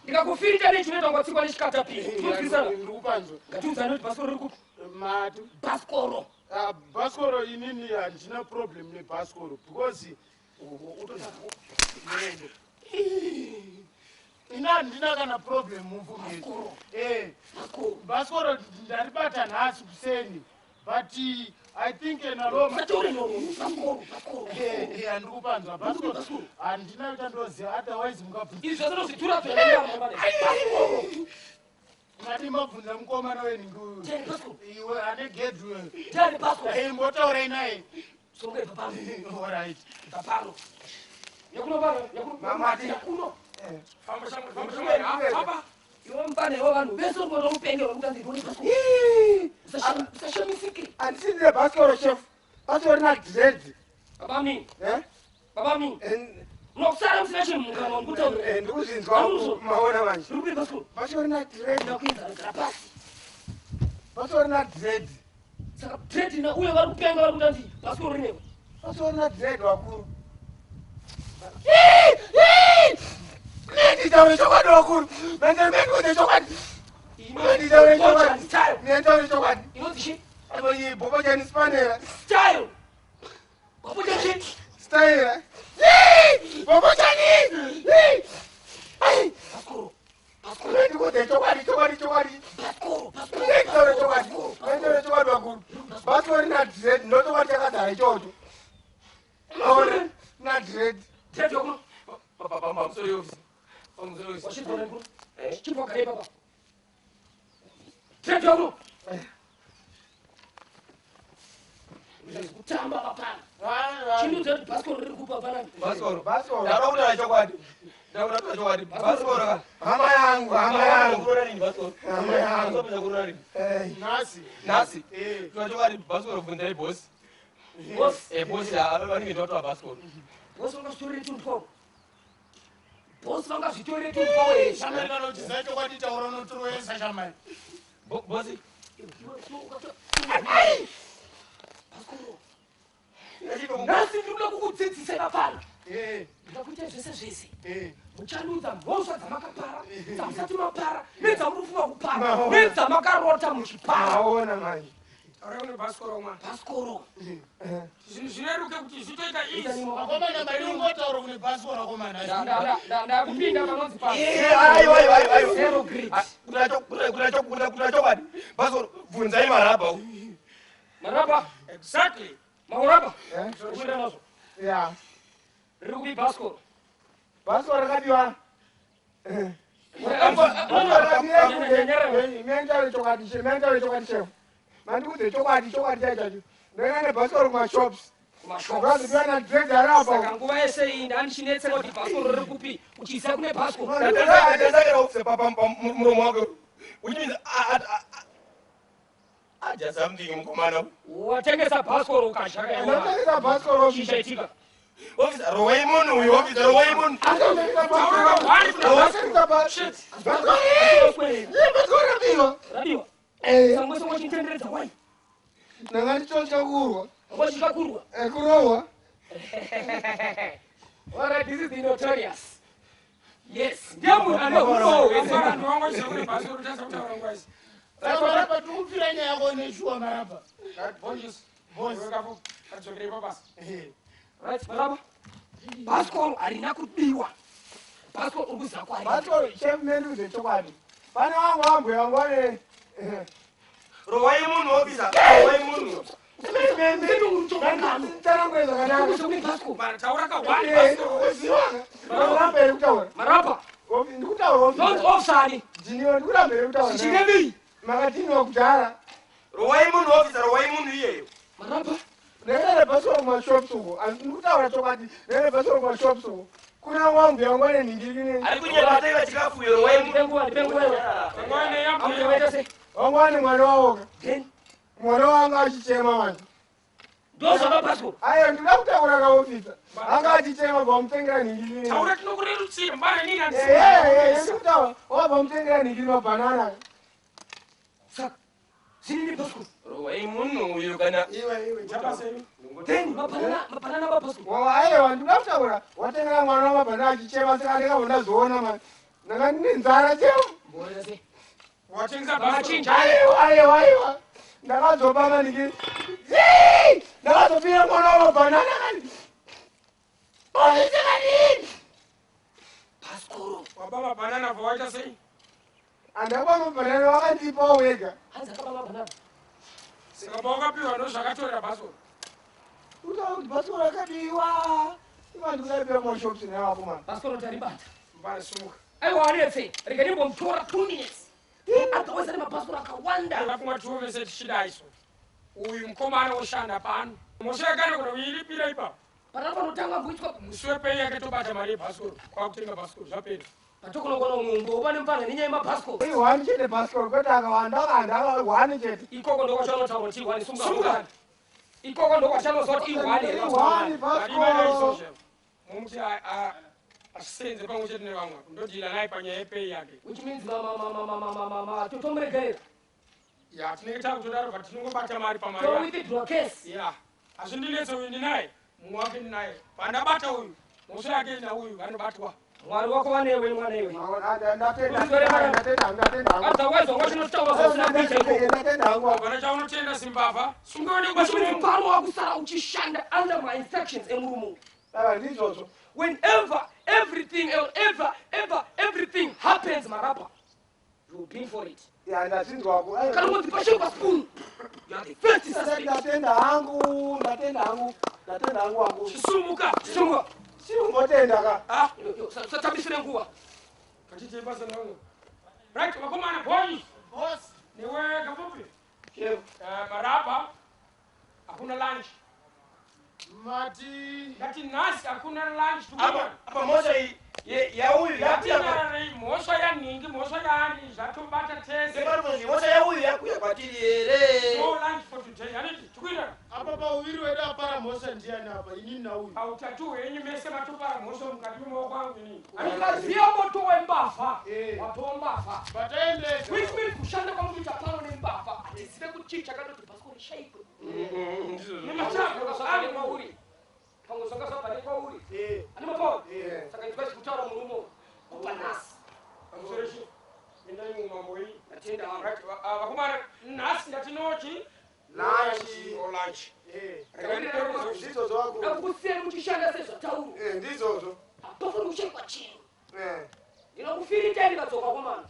Ndikakufirita nechinoita kungatsikwa nechikatapira. Tinonzwisana. Ndikupanzwa. Ngatiudzane kuti bhasikoro riri kupi. Mati. Bhasikoro. Ah, bhasikoro inini handina problem nebhasikoro because ina handina kana problem mumvumiri. Eh, bhasikoro ndaribata nhasi kuseni but I think naloma Usataure nhoroondo. Bhasikoro. Bhasikoro. handiri kupanzwa bhasikoro handina chandoziva otherwise mungabvunza Izvi zvose ndozvitura zvakanaka. Bhasikoro. mati mabvunza mukomana wenhingi Teni bhasikoro. iwe ane gedhi uyo Teni bhasikoro. Eh, mbotaurai naye. Songa ibva pano. Alright. Ibva pano. Yakuno pano. Yakuno. Mamati. Yakuno. Famba shamwari, famba shamwari. Ah, Famba. Iwe mupane wavanhu vese uri kuona upenge wekuti andiboni bhasikoro. Usashamisike. Handisindire bhasikoro chef. Bhasikoro rina dread. Baba mini. Eh? Baba mini. Munokusara musina chinhu mukanwa mukutaura. Eh, ndikuzvinzwa maona manje. Riri kupi bhasikoro? Bhasikoro rina dread. Ndakuenzanigara pasi. Bhasikoro rina dread. Saka dread na uye vari kupenga vari kuti andi bhasikoro rinewe. Bhasikoro rina dread wakuru. Nditaure chokwadi wakuru. Manje mendiudze chokwadi. Nditaure chokwadi. Style. Nditaure chokwadi. Inonzi chi? Iyi bhobhojani spanera. Style. Bhobhojani chi? Style. Bhobhojani. Bhasikoro. Bhasikoro. Ndikuudze chokwadi chokwadi chokwadi. Bhasikoro. Bhasikoro. Nditaure chokwadi. Nditaure chokwadi wakuru. Bhasikoro rina dread ndochokwadi chakazara ichocho. Maona na dread. Dread yakuno. Pamusoro officer. Pamusoro officer. Wachibva nekuno. Chibva kare baba. Dread yakuno. Kutamba papana. Chindiudza kuti bhasikoro riri kupa panani. Basikoro. Bhasikoro. Ndada kutaura chokwadi. Ndada kutaura chokwadi. Basikoro ka. Hama yangu, hama yangu. Kuroora rini basikoro? Hama yangu. Basikoro kuroora rini? Eh. Nhasi. Nhasi. Eh. Kutaura chokwadi basikoro bvunzai boss. Boss. Eh, boss vanenge ndatoa basikoro. Boss vangazvitorere tunhu twavo. Boss vangazvitorere tunhu twavo here? Shamari kana uchiziva chokwadi taura unotorowesa shamari. Boss. Bhasikoro. Nhasi ndiri kuda kukudzidzisa papana. Ndikakuitai zvese zvese. Muchandiudza mhosva dzamakapara, dzamusati mapara, nedzamuri kufunga kupara, nedzamakarota muchipara. Maona manje. Taura kune bhasikoro mwana. Bhasikoro. Zvinhu zvireruke kuti zvitoita easy. Akomana, mari ungotaura kune bhasikoro, akomana. Ndakupinda panonzi pa Aiwa, aiwa, aiwa. zero grid. Kuna chokwadi, bhasikoro, bvunzai marabha. Maraba, Exactly. mauraba. Kuenda nazvo. Ya. Riri kupi bhasikoro? Bhasikoro rakabiwa. Mentaure chokwadi, mentaure chokwadi chef. Mandikuudze chokwadi, chokwadi chaicho chacho. Ndaenda nebhasikoro kumashops. Rakabiwa nadredha Saka rapa. nguva yese iyi ndandichinetseka kuti bhasikoro riri kupi, uchiziva kune bhasikoro. Ndasakira officer pamuromo wake, which means adya something mukomana. Watengesa bhasikoro ukadya. Ndatengesa bhasikoro. Chichaitika. Officer, rowai munhu uyu. Officer, rowai munhu. Atengesa bhasikoro. Atengesa bhasikoro. Bhasikoro rabiwa. Rabiwa. Eh. Saka mwese wachitenderedza wai. Ndanga ndichotya kurwa. Wachikakurwa. Kurohwa. Alright, this is the notorious. Yes, ndiye munhu ane humbowo hwese. Mwana ndiwangoziva kune bhasikoro, tasa kutaura nguva idzi. Saka maraba, tikupfira nyaya yako neshuwa, maraba. Right, boys. Boys. Iwe kafu, adzokere pabasa. Right, maraba. Bhasikoro harina kubiwa. Bhasikoro uri kuziva kwari. Bhasikoro chef, mendiudze chokwadi. Pane wangu wambuya wangu ane Rowai munhu, officer, rowai munhu. Tsanangure zvakanaka. Kuziva kune bhasikoro. Mara, taura ka one Eh, bhasikoro. ndikuziva. Ndikuramba here kutaura? Maraba, Ndikutaura. nonzi officer ani? Ndiniwo ndikuramba here kutaura? Zvichirevei? Makatiniwa kudhara. Rowai munhu, officer, rowai munhu iyeyo. Maraba, Ndaenda nebhasikoro kumashops uko. Asi ndikutaura chokwadi. Ndaenda nebhasikoro kumashops uko. Kuna wambuya wangu ane nhingirikini. Ari kunyepa, ataiva chikafu uyo, rowai munhu. ndipe nguva, ndipe nguva iwe. Ngwane yambuya. Ambuya waita sei? Wangu ane mwana wawoka. Then, Mwana wangu achichema manje. ndozvaba bhasikoro. Ayo, ndinoda kutaura kaofisa. Anga achichema, bvamutengera nhingirikini. Taura, tinokurerutsira mbara inini. Ndikutaura, wabva mutengera nhingiri mabhanana. Saka, zvinini bhasikoro. Rowai munhu uyu kana Iwe, iwe. Then, mabhanana, mabhanana mabhasikoro. Aiwa, ndinoda kutaura, watengera mwana wamabhanana achichema, saka ndikabva ndazoona mani ndanga ndine nzara cheo. Mboita sei? Watengesa bhasikoro. Machinja. Aiwa, aiwa, aiwa, ndakazoba maningiri, ndakazopira mwana wamabhanana kani oisekadini. Bhasikoro. Waba mabhanana, vawaita sei? Handakaba mabhanana, wakandipawo wega. Hanzi akaba mabhanana. Saka pawakapiwa ndozvakatorera bhasikoro. Utaura kuti bhasikoro rakabiwa, imandikudabira kumashops nevakomana. Bhasikoro taribata. Mbara, sumuka. Aiwa, anetse. Rega ndimbomutora 2 minutes. Otherwise ane mabhasikoro akawanda. Ndakafunga tiovese tichidai so. Uyu mukomana woshanda pano. Mhosva yakana kuna uiripira ipapo. Panapa panotanga kuitwa Musi wepei yake tobata mari yebhasikoro. Kwakutenga bhasikoro zvapera. patokonokona umwe pane mufana nenyaya yemabhasikoro. Ihwani chete bhasikoro, kwete akawanda, akawanda, hwani chete. Ikoko ndokwachanotaura kuti ihwani. Sunga. Sunga. Ikoko ndokwachanoziva kuti ihwani here Ihwani bhasikoro. bhasikoro. Mumuti asenze pamwe chete nevamwe. Ndodhila naye panyaya yepei yake. Which means totomuregerera. Ya, tinenge takutodaro, but tinongobata mari pamari yake. Towithdraw case. Ya, hazvindinetse, uyu ndinaye, mumwe wake ndinaye. Pandabata uyu, mhosva yake nauyu vanobatwa. Mwari wako vanewe, mwana iwe. Ndatenda, ndatenda, ndatenda hangu. Otherwise wanga uchinotaura zvausina kuita ikoko. Ndatenda hangu. Hapana chaunotenda, simbavha. Sungeone Which means pano wakusara uchishanda under my instructions emurume uyu. Saka ndizvozvo. Whenever everything, ever, ever, everything happens, marapa, you will pay for it. Ya, ndazinzwako. Kana kunzi pashekwa spoon, you are the first suspect. Ndatenda hangu, ndatenda hangu, ndatenda hangu wangu. Chisumuka. Sungwa. Chingotenda ka. Ah, Satambisire nguva. kachite basa nawo. Right, vakomana, boys. Boss. Newe kafupi. Chef. Maraba, hakuna lunch. Mati. Ndati nhasi hakuna lunch. Apa apa mhosva iyi yauyu yakuya Ngatinyararei, mhosva yanhingi, mhosva yaani, zvatobata tese. mhosva yauyu yakuya kwatiri here? No lunch for today. Handiti tikuita Apa pauviri wedu apara mhosva ndiani apa, inini nauyu? pautatu hwenyu mese matopara mhosva mukati memaoko angu inini. Ukaziya moto wembavha, Eh. watova mbavha. Bataendeka. Which means kushanda kwamukuita pano nembavha, hatizive kuti chii chakandoti bhasikoro rishaikwe. Nemachako Zvakare mauri. Pamwe zvanga zvabva nekwauri. Ane mapawa? Saka inzwa chikutaura murume uyu. Kubva nhasi. Pamusoro chief. Endai mumambo iyi. Ndatenda hangu. Right, vakomana, nhasi ndati nochi Lunch. or lunch. Eh. Regai ndipere kuzo- Ndizvozvo wakuru. Ndakukusiyai muchishanda sezvataurwa. Eh, ndizvozvo. Hapafani kushaikwa chinhu. Eh. Ndinokufiritai ndikadzoka komana.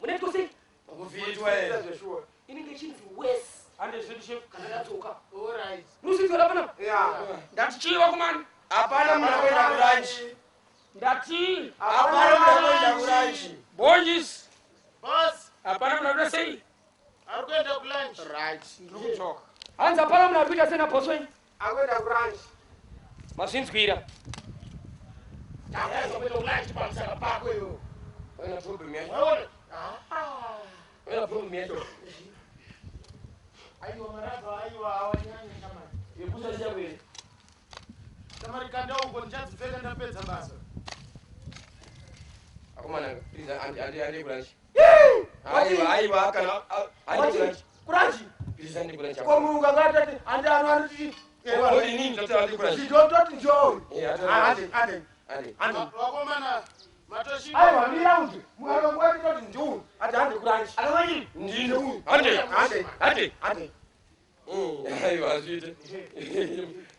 Mune tose Kufitwa eh. Ndizvo sure. inenge ichinzi wesi Hande zvedu chief. kana ndadzoka. Alright. Musinzwa panapa? Yeah. Ndati chii vakomana? Hapana munhu akuenda kuranchi. Ndati Hapana munhu akuenda kuranchi. Bonjis. Boss, Hapana munhu akuda sei? ari kuenda kulunch. Right. Ndiri kudzoka. Hanzi hapana munhu ari kuita sena boss wenyu. Akuenda kuranch. Mazvinzwira. Takuza kuenda kulunch pamusana pako iwe. Waina problem yacho. Waona? Waina problem yacho. Aiwa marabha aiwa hawanyanya shamari. Yekusashiya kweli. Shamari kanda uko ndichadzipfeka ndapedza basa. Akomana, please andi andi andi kuranchi. Aiwa aiwa kana andi kuranchi. Kuranchi. Please andi kuranchi. Ko mulungu angatati andi anu anoti. Odi nini tati andi kuranchi. Ndototi njoo. Eh, ati Ande ande. andi. Ande. Vakomana matoshinga. Aiwa mira unzi. Mulungu anototi njoo. Ati ande kuranchi. Akamanyiri. Ndini. Andi. Ande. Andi. Ande. Aiwa azviite.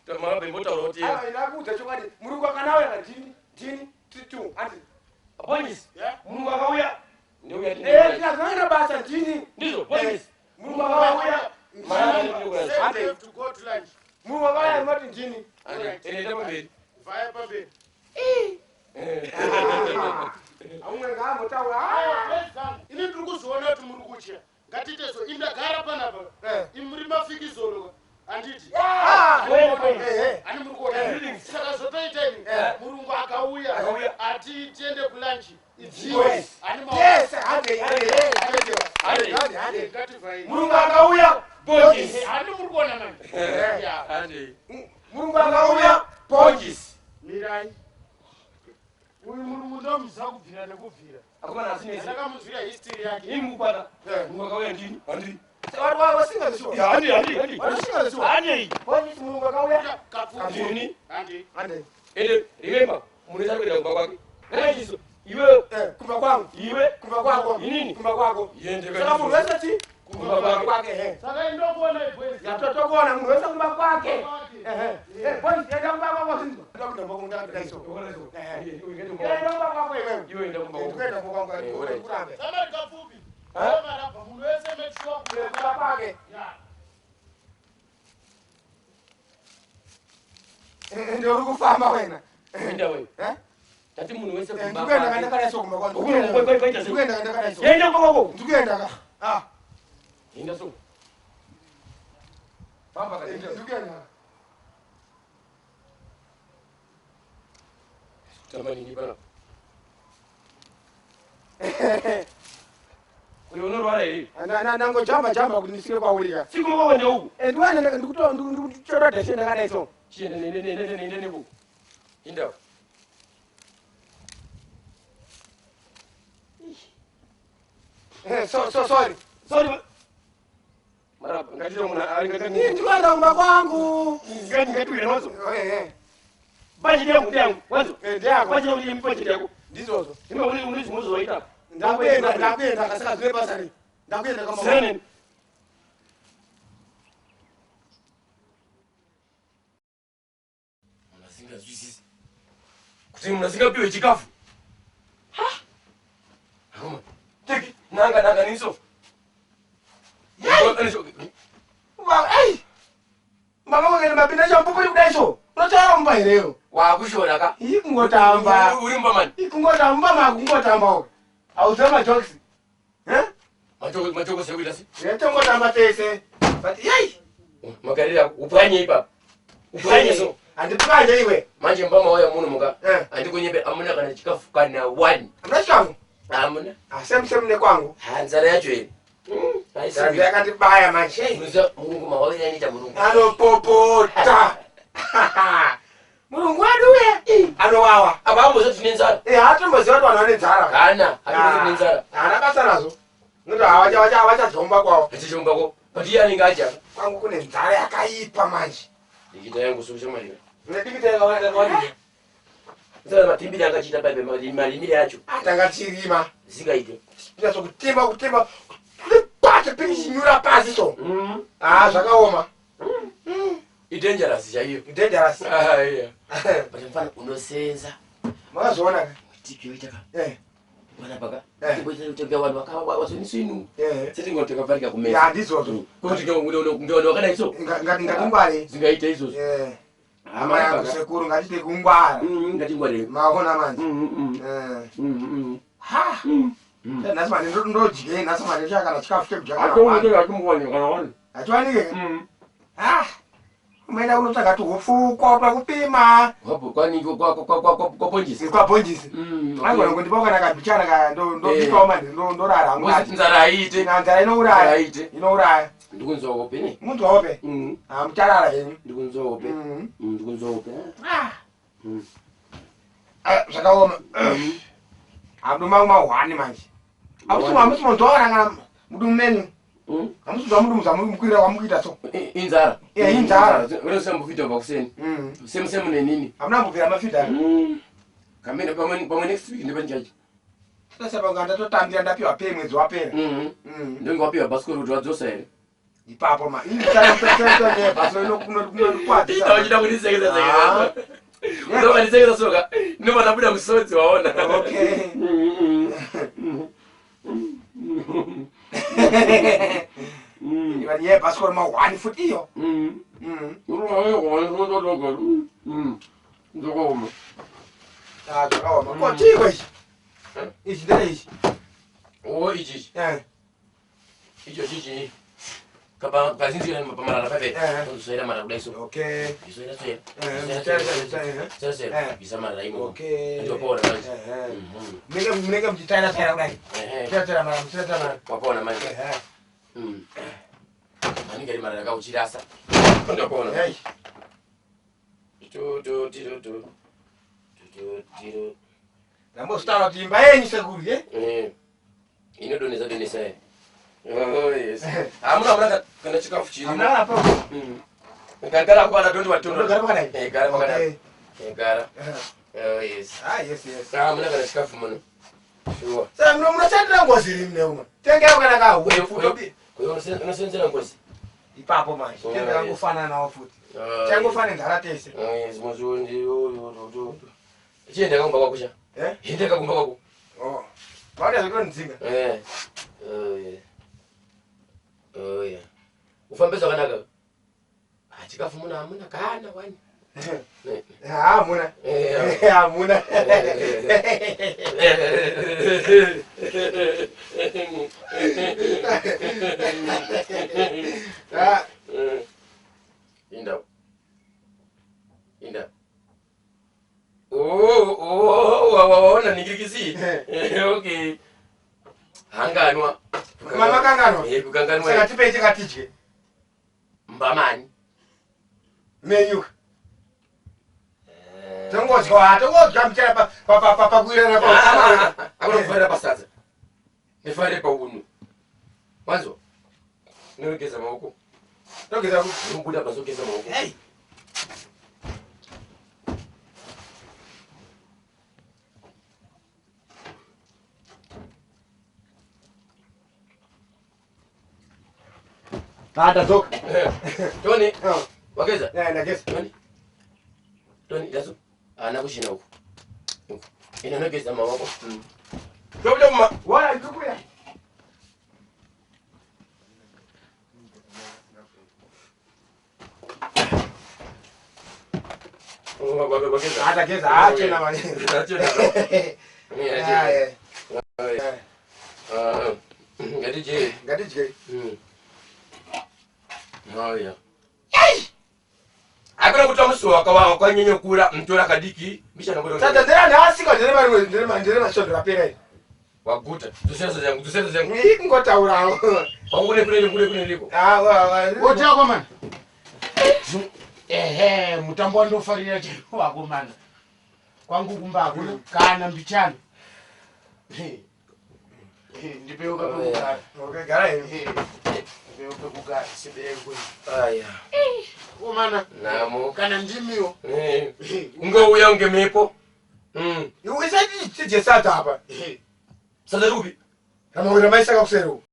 Tamara bembotaura kuti Aiwa ndakuudza chokwadi. Mulungu akanauya ndini ndini titu. Ande. Bonjis. Yeah. Mulungu akauya. Ndeuya tine. Eh, tinazana basa ndini. Ndizvo Bonjis. Mulungu akauya. Mara ndini kuranchi. Say Ande. you have to go to lunch. Mulungu akauya mati ndini. Andi. Ende pamberi. Vaya pamberi. Amwe ngaambotaura. Aiwa, boys vangu. Ini ndiri kuzviona kuti muri kutya. Ngatiite so. Ini ndagara panapa. Eh. Imi muri mafikizolo. Handiti. Ah, Kwenda, kwenda. eh, eh. Ani muri kuona. Saka zvotoita ini. Eh. Murungu akauya. Akauya. Ati tiende kulunch. Yes. Ani maoko. Yes, hande, hande, hande. Hande. Hande, hande. Ngativhai. Mulungu akauya. Bonjis. Hani muri kuona manje. Yeah. Andi. Mulungu akauya. Bonjis. Mirai. Uyu murungu ndomuziva kubvira nekubvira. Akomana asinezi. Ndakamunzwira history yake. Ini mukupata. Eh. Mulungu akauya ndini. Andi. Wasinga zvishuwa. Ya andi andi andi. Wasinga zvishuwa. Andi. Bonjis mulungu akauya. Kapfupi. Ndini. Handi. Hande. Ende remember munhu wese ari kuenda kumba kwake. Ngatichiso. Iwe Eh, kumba kwangu. iwe Kumba kwako. Inini? Kumba kwako. Yende Saka munhu wese chi? Kumba kwake. kwake, eh. Saka indokuona boys. Yatotokuona munhu wese kumba kwake. Kwake. Eh, eh. Bonjis enda kumba kwako zinzwa. Ndakuda kumba kwako ndakadaiso. Eh. Enda kumba kwako iwewe. Iwe enda kumba kwako. Ndikuenda kumba kwangu. Eh, alright. Kurambe. Samari kapfupi. Ha? Marabha munhu wese make sure Kumba kuenda. kwake. Yeah. Eh, ndio uri kufamba wena. Enda wewe. Eh? Tati munhu wese Eh, kumba ndikuenda kwake. kandakadaiso kumba kwangu. Ukuno kwa kwa ita sei. Ndikuenda kandakadaiso. Enda kumba kwako. Ndikuenda ka. Ah. Enda so. Famba ka. Ndikuenda. Tamba nini bana. Uri unorwara here? Ndangojamba jamba kuti ndisvike kwaurika. Siku kwako ndeuku. Ndiwana ndikutora dheshe ndakadaiso. Chienda nende nende nende nende nende. Enda. Eh, so so sorry. Sorry. Mara ngatito munhu ari Ii, ngati Ndikuenda kumba kwangu. ngati ngati wanzo. Eh, eh. Bajeti yangu ndiyangu. Wanzo. Eh, ndiyako. Bajeti yangu ndi bajeti yako. Ndizvozvo. Ima uri uri zvimwe zvaita. Ndakuenda ndakuenda kasaka zvine basa rei. Ndakuenda kamba. Sene. Munhu asingazwisisi. Kuti munhu asingapiwe chikafu. Ha? Hama. Teki nanga nanga niso. Yai. Wa ei. Mama kwake mapinda champupuri kudai so. Unotaura mumba hereyo. Wakushora ka. Ii kungotamba. Uri mumba mani. Ii kungotamba makungotamba uko. Auziva majokes. Eh? Majoko majoko sekuita se. Tongotamba tese. But yei. Magariro ako upwanye ipapo. Upwanye so. Handipwanye iwe. Manje mbama waya muno muka. Eh. Handikunyepe amuna kana chikafu kana one. Hamuna chikafu. Hamuna. Ah, same same nekwangu. Ha nzara yacho here. Nzara yakandibaya manje. Munoziva murungu mawawiri anoita murungu. Anopopota. Murungu wedu uye anowawa. Apa amboziva tine nzara. Eh, hatomboziva kuti vanhu vane nzara. Kana hatomboziva tine nzara. Haana basa nazvo. Nokuti havachadzomba kwavo. Achichombako. But iye anenge adya. Kwangu kune nzara yakaipa manje. Ndikita yangu so shamwari. Unedikita yakawanda kawanda. Saka matimbiri akachiita paipe marimire acho. Tanga tichirima. Zvingaite. Tinyatso kutimba kutimba. Pati pichinyura pasi so. Ah zvakaoma. Idangerous chaiyo. Dangerous. Ah yeah. But mfana unosenza. Makazviona ka? Tiki yoita ka. Eh. Pana paka. Eh. Timboita kutenga vanhu vakawa wazonisinu. Eh. Setinga takafarika kumesa. Ya ndizvozvo. Kuti kunge vanhu vakadai so. Ngatingware. Zvingaita izvozvo. Eh. Hama yangu sekuru ngatite kungwara. Ngatingwarire. Maona manje. Eh. Ha. Nhasi manje ndodyei nhasi manje chakana chikafu chekudya kana. Hachiwanike. Ah. Umaenda kunotsvaga tuhupfu twakupima. Kwabhonjisi. Kwabhonjisi. Angona kundipa kana kabichana ka ndobikawo manje ndorara hangu. Nzara haiite. Nzara inouraya. Inouraya. Ndikunzwa hope ne. Munzwa hope? Ah mucharara henyu. Ndikunzwa hope. Ndikunzwa hope. Ah. Ah zvakaoma. Hamudu mangu mahwani manje. Hamusi hamusi munzwaona kana mudumu menyu. Hamusi munzwa mudumu zvamukwirira kwamukuita so. Inzara. Eh inzara. Unosambofita kubva kuseni. Semu semu nenini. Hamuna kumbobvira mafidha. Kamene pamwe pamwe next week ndepanichachi. Sasa ndatotambira ndapiwa pay mwedzi wapera. Ndonge wapiwa bhasikoro kuti wadzosa here? Ipapo ma. Ini bhasikoro inokwadzisa. Uchida kundisekesa sekesa. Unokandisekesa soka. Ndinobva ndabuda musodzi waona. Okay. Iva nyaya yebhasikoro mahwani futi iyo. Ndakaoma. Ah zvakaoma. Ko chiiko ichi? Ichi ndere ichi. Oh ichi ichi. Eh. Icho chichi. Kapa kazinzi kana pamarara paipe. Unozoera marara kudai so. Okay. Izoera soera. Eh, Soera soera. Eh. Isa marara imomo. Okay. Ndopona manje. Eh. Munenge munenge muchitaira taira kudai. Eh. Taira marara, muchitaira marara. Wapona manje. Eh. Anenge ari marara kauchirasa. Ndopona. Hey. Tu tu tu tu tu. Tu tu. Ndambozotaura kuti imba yenyu sekuru ye? Eh. Inodonesa donesa. Oh yes. Hamuna hamuna kana chikafu chiri. Hamuna kana pa. Gara kwana don't want to. Ndogara pakadai. Eh gara pakadai. Okay. Eh gara. Oh yes. Ah yes yes. Hamuna kana chikafu muno. Sure. Saka muno munoshandira ngozi rini neumwe. Tengai kana kahufu. Kuyo unosenzera ngozi. Ipapo manje. Oh, Tenge yes. kangofanana nawo futi. Oh, Changofanana nzara tese. Oh yes, muzundi yo. Chienda kumba kwako cha. Eh? Enda kumba kwako. Oh. Vauda zvekundidzinga. Eh. Oh yeah. Oh yeah. Ufambe zvakanaka. Ah, chikafu muna hamuna kana wani. Hamuna. Hamuna. Ah. Inda. Inda. Oh, oh, waona ningirikisi. Okay. Hanganwa. Mama kanganwa. Eh, kukanganwa. Saka tipei chakatidye. Mbamani. Menyuka. Tongodya, tongodya muchera pa pa pa pakuirana pa. Akunofarira pasadza. Ndifarire paunhu. Wanzwa? Ndinogeza maoko. Togeza ku. Ndinobuda pazogeza maoko. Hey. Ah, tadzoka. Tony. Wageza? Eh, ndageza. Tony. Tony, dazo. Ana kushina uku. Uku. Ina nogeza maoko. Tobuda kuma. Wala ndikuya. Wageza. Ah, tageza. Ah, chena mani. Achena. Ah, eh. Ah, ngatidye. Ngatidye. Haya. Hakuna kutoa musi wakanyanya kura mtora kadiki mbisha ngodo. Sasa ndera ndasika ndere mari ndere ndere mashondo rapera iri. Waguta. Dusera zangu, dusera zangu. Ii kungotaurawo. Wangu kune kune kune kune liko. Ah, wa wa. Woti akomana. Ehe, mutambo wandofarira chaiwo akomana. Kwangu kumba hakuna kana mbichana. Ndipewo pekugara. Okay, gara henyu. Ndipewo pekugara sibereko. Aya. Komana. Namo. Kana ndimiwo. Eh. Ungouya unge mhepo. Iwe isati tidye sadza apa. Sadza riri kupi? Ramawira maisaka kuseri uko.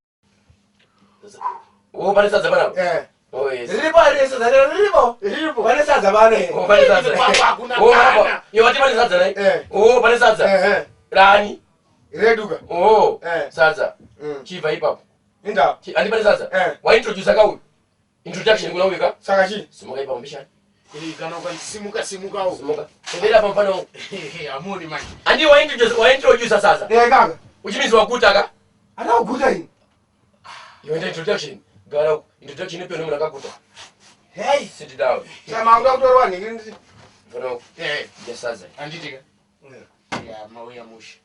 Oh, pane sadza panapa? Eh. Oh, yes. Riripo here sadza rero riripo. Riripo. Pane sadza pano here. Oh, pane sadza. Kwako hakuna Oh, kana. panapa. Iwe wati pane sadza nai? Eh. Oh, pane sadza. Eh eh. Rani. Reduka. Oh, Eh. sadza. Mm. Chibva ipapo. Inda. Handi pane sadza? Eh. Waintroduce ka uyu. Introduction kuna uyu ka? Saka chi? Simuka ipapo mbishana. Kana ukandisimuka simukawo. Simuka. Tendera apa mfana wangu. Hamuni manje. Handi waintroduce sadza. Eh kaka. Uchimizi waguta ka? Hata kuguta ini. Iwe enda introduction. Gara uko. Introduction ipe munhu akaguta. Hey. Sit down. Saka makuda kutorwa nhingi nditi. Mfana wangu. Eh. Idya sadza. Handiti ka? Ya mauya mushe.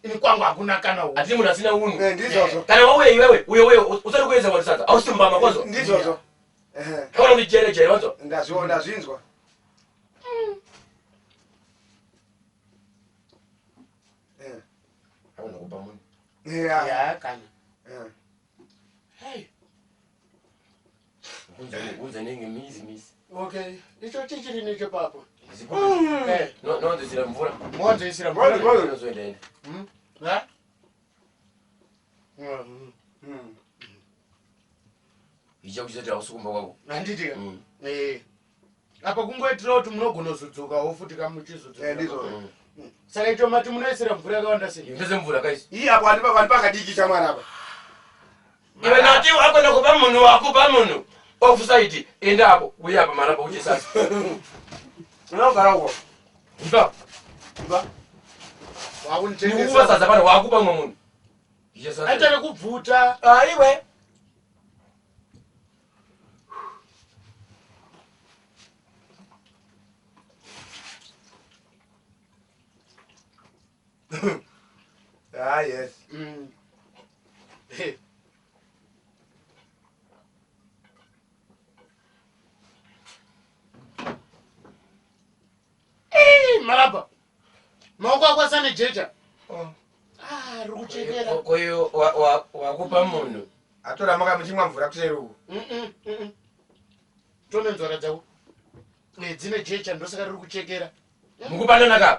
Ini kwangu hakuna kana huku. Hatiri munhu asina unhu. Eh, ndizvozvo. Kana wauya iwewe, uye uye usati kuedza vanhu sadza. Hausi mbama kwanzwa. Ndizvozvo. Eh. Kaona kuti jere jere wanzwa. Ndazviona ndazvinzwa. Eh. Hauna kuba munhu. Yeah. Ya kana. Eh. Hey. Unze nenge mizi mizi. Okay. Icho chichiri nechepapo. Zikupi. Eh. No no ndizira mvura. Monzoisira Mvura. mvura. Unozoenda enda. Ha? Mm. Icha kuchizoti hausi kumba kwako. Handiti ka? Mm. Eh. Apa kungoitira kuti munogona kuzodzokawo futi kamuchizodzoka. Eh, ndizvozvo. Saka icho mati munoisira mvura yakawanda sei? Ndeze mvura kaisi. Iyi apo handipa vandipa chamwari apa. Iwe nati wakwenda kupa munhu wakupa munhu. Offside enda apo uye apa marapa uche sadza. Unogara uko. Ipa. Nikupa Wakunitengesa. sadza pano wakupa mumwe munhu. Icha sadza. Aita nekubvuta. Ah, iwe. Ah, yes. Mm. Hey. Eh, Maraba. Maoko ako asane jecha. Oh. Ah, riri kuchekera. Koyo wakupa munhu. Atora maka muchimwa mvura kuseri uko. Mm, mm, mm. Tone nzwara dzako. Eh, dzine jecha ndosaka riri kuchekera. Mukupanana ka?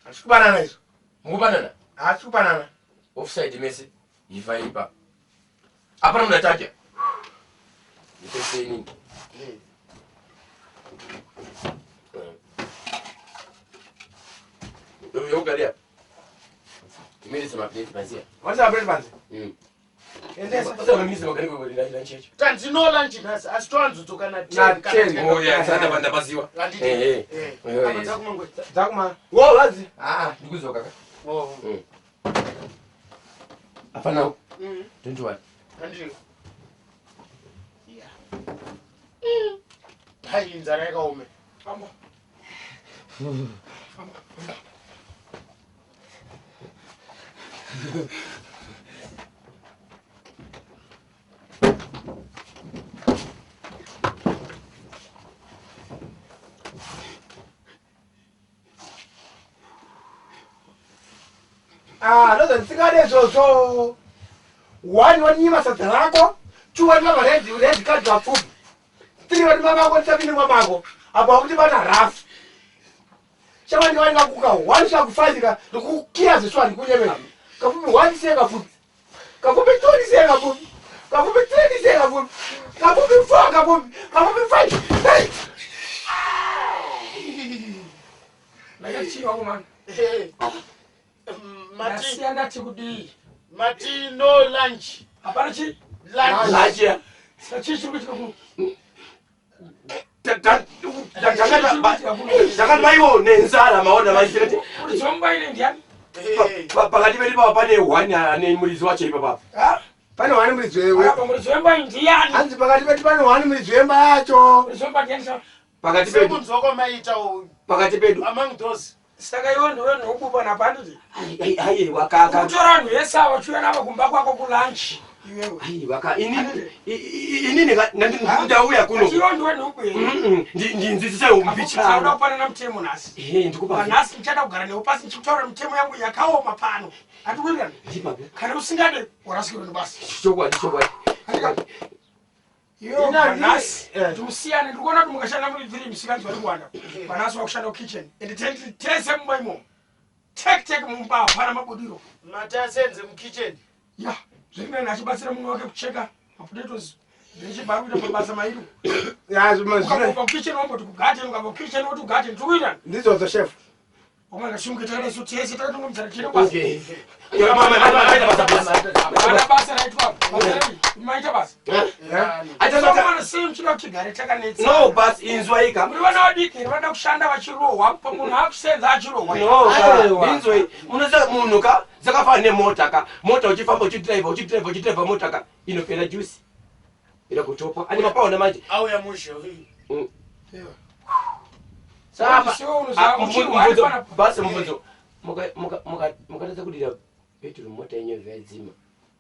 Hatisi kupanana izvo. Mukupanana? Hatisi kupanana. Offside mese. Ifa ipa. Hapana munhu achadya. Ndipese inini. Eh. Yogaria. Timirisa maplate panzi. Wanisa maplate panze. Mm. Endesa. Sasa unomisa magari kwa kwa checho. Tanzi no lunch nhasi asi toanzodzoka na Na 10 kana 10. 10. Oh yeah, sasa ndapaziwa. Handiti? Eh eh. Eh. Eh, Apa yes. dzakumangwe. Dzakuma. Wo vadzi. Ah, ndikuzoka ka. Oh. Mm. Afana. Mm. Don't worry. Handiti? Yeah. Mm. Hai inzara yakaoma. Famba. Ah, ndozandisingade izvozvo. One wanyima sadza rako, two wanyima red red card vapfupi. Three wanyima mako ndisapinde mwamako. Apo wakutibata rough. Shamani wani kakuka one shakufanika ndikukiya zviswa ndikunyemera. Kafupi one siye kafupi. Kafupi two ndisiye kafupi. Kafupi three ndisiye kafupi. Kafupi four kafupi. Kafupi five. Hey! Ndakachiwa kumana. Eh. Mati Ndasiya ndati kudii. mati no lunch. Hapana chi. Lunch. Lacha. Saka chii chiri kuitika kuno? Ndakati maiwo nenzara maona maisireti. Kuti zomba ile ndiani? Eh. Pakati pedu papa pane one ane muridzi wacho ipapa. Ah, pane wani muridzi wewe. Apa muridzi wemba ndiani? Hanzi pakati pedu pane wani muridzi wemba yacho. Muridzi wemba ndiani saka? Pakati pedu. Sekunzwa kwamaita u- Pakati pedu. among those. Saka iwe ndiwe ndinokupa napa handiti? Aiwa kaka. Kutora vanhu vese ava uchiuya navo kumba kwako kulunch. Iwewe. Aiwa ka inini ndauya kuno. Iwe ndiwe nhubu here? Ndinzwisise umbichana. Auda kupanana mutemo nhasi. Ehe, ndikupa. Panhasi ndichada kugara newe pasi ndichikutaurira mitemo yangu yakaoma pano. Hatiwirirani. Ndipapo. Kana usingade warasikirwa nebasa. Chokwadi, chokwadi. Iwewe Ina ndi- panhasi Eh. timusiyane. Ndiri kuona kuti mukashanda muri three musikanzi vari kuwanda. Panhasi wakushanda kukitchen. Ende tese mumba imomo. Tek tek mumba hapana mabudiro. Matasenze mukitchen. Ya, zviri nani achibatsira mumwe wake kucheka mapotatoes. Ndichibva ari kuita mabasa mairi. Ya, zvima- Ukabva kukitchen wamboti kugarden, ukabva kukitchen woti kugarden. Tikuitani. Ndizvozvo chef. Wamwe ngatimuke takadai so tese takatongomudzana tiende kubasa. Okay. Maita basa basa. Hapana basa raitwa apa. Basa rei? Maita basa. Aita basa. Someone sei muchida kuti tigare takanetsa. No, basi inzwaika. Muri vana vadiki here vanoda kushanda vachirohwa, munhu akusenza achirohwa. No, ka. Aiwa. Inzwai. Munoziva munhu ka dzakafanana nemota ka. Mota uchifamba uchidrive uchidrive uchidrive mota ka inopera juice. Ida kutopa. Ani mapaona manje. Auya mushe. Sapa. Siwe unoziva uchirwa ari panapa. Basi mubvunzo. Mukatadza kudira peturu mota yenyu yadzima.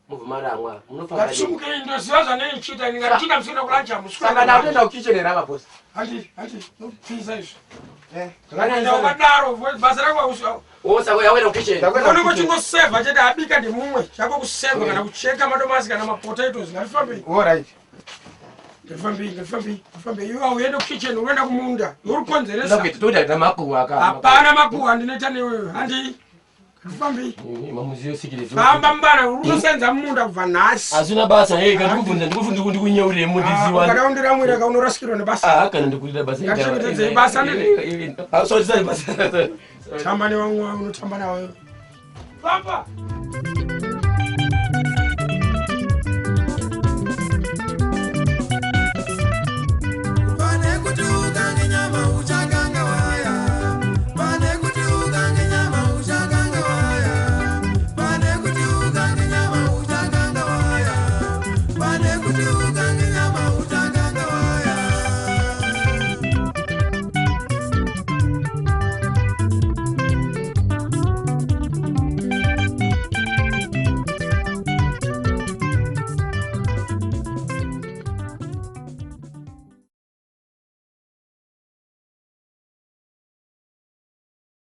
Mubva maramwa. Munofamba nei? Ngatisumukei ndoziva zvanei ndichiita ndingatiita musikuenda kulancha Saka ndakutoenda kukitchen here apa boss? Handi, handi, nopfisa izvi. Eh. Enda ukadaro, basa rako hausi. Wosa wawenda kukitchen. Ndakuenda Unenge kukitchen. uchingosevha chete abika ndemumwe. Chako kusevha kana kucheka madomasi kana mapotatoes. Ngatifambei. All right. Ngatifambei, ngatifambei, ngatifambei. Iwe hauende kukitchen, unoenda kumunda. Uri kukonzeresa. Ndakuita toita namakuwa ka. Hapana makuhwa ndinoita newewe. Handi. Ngatifambei. Mamuziyo sikirizi. Famba mbana, uri kusenza mumunda kubva nhasi. Hazvina basa hey kana ndikubvunza ndikubvunza ndikunyeurire mundiziwa. Ukada kundiramwira ka unorasikirwa nebasa. Ah kana ndikurira basa. Ngatichengetedzei basa nene. Ah sorry sorry basa. Tamba nevamwe unotamba navo. Famba.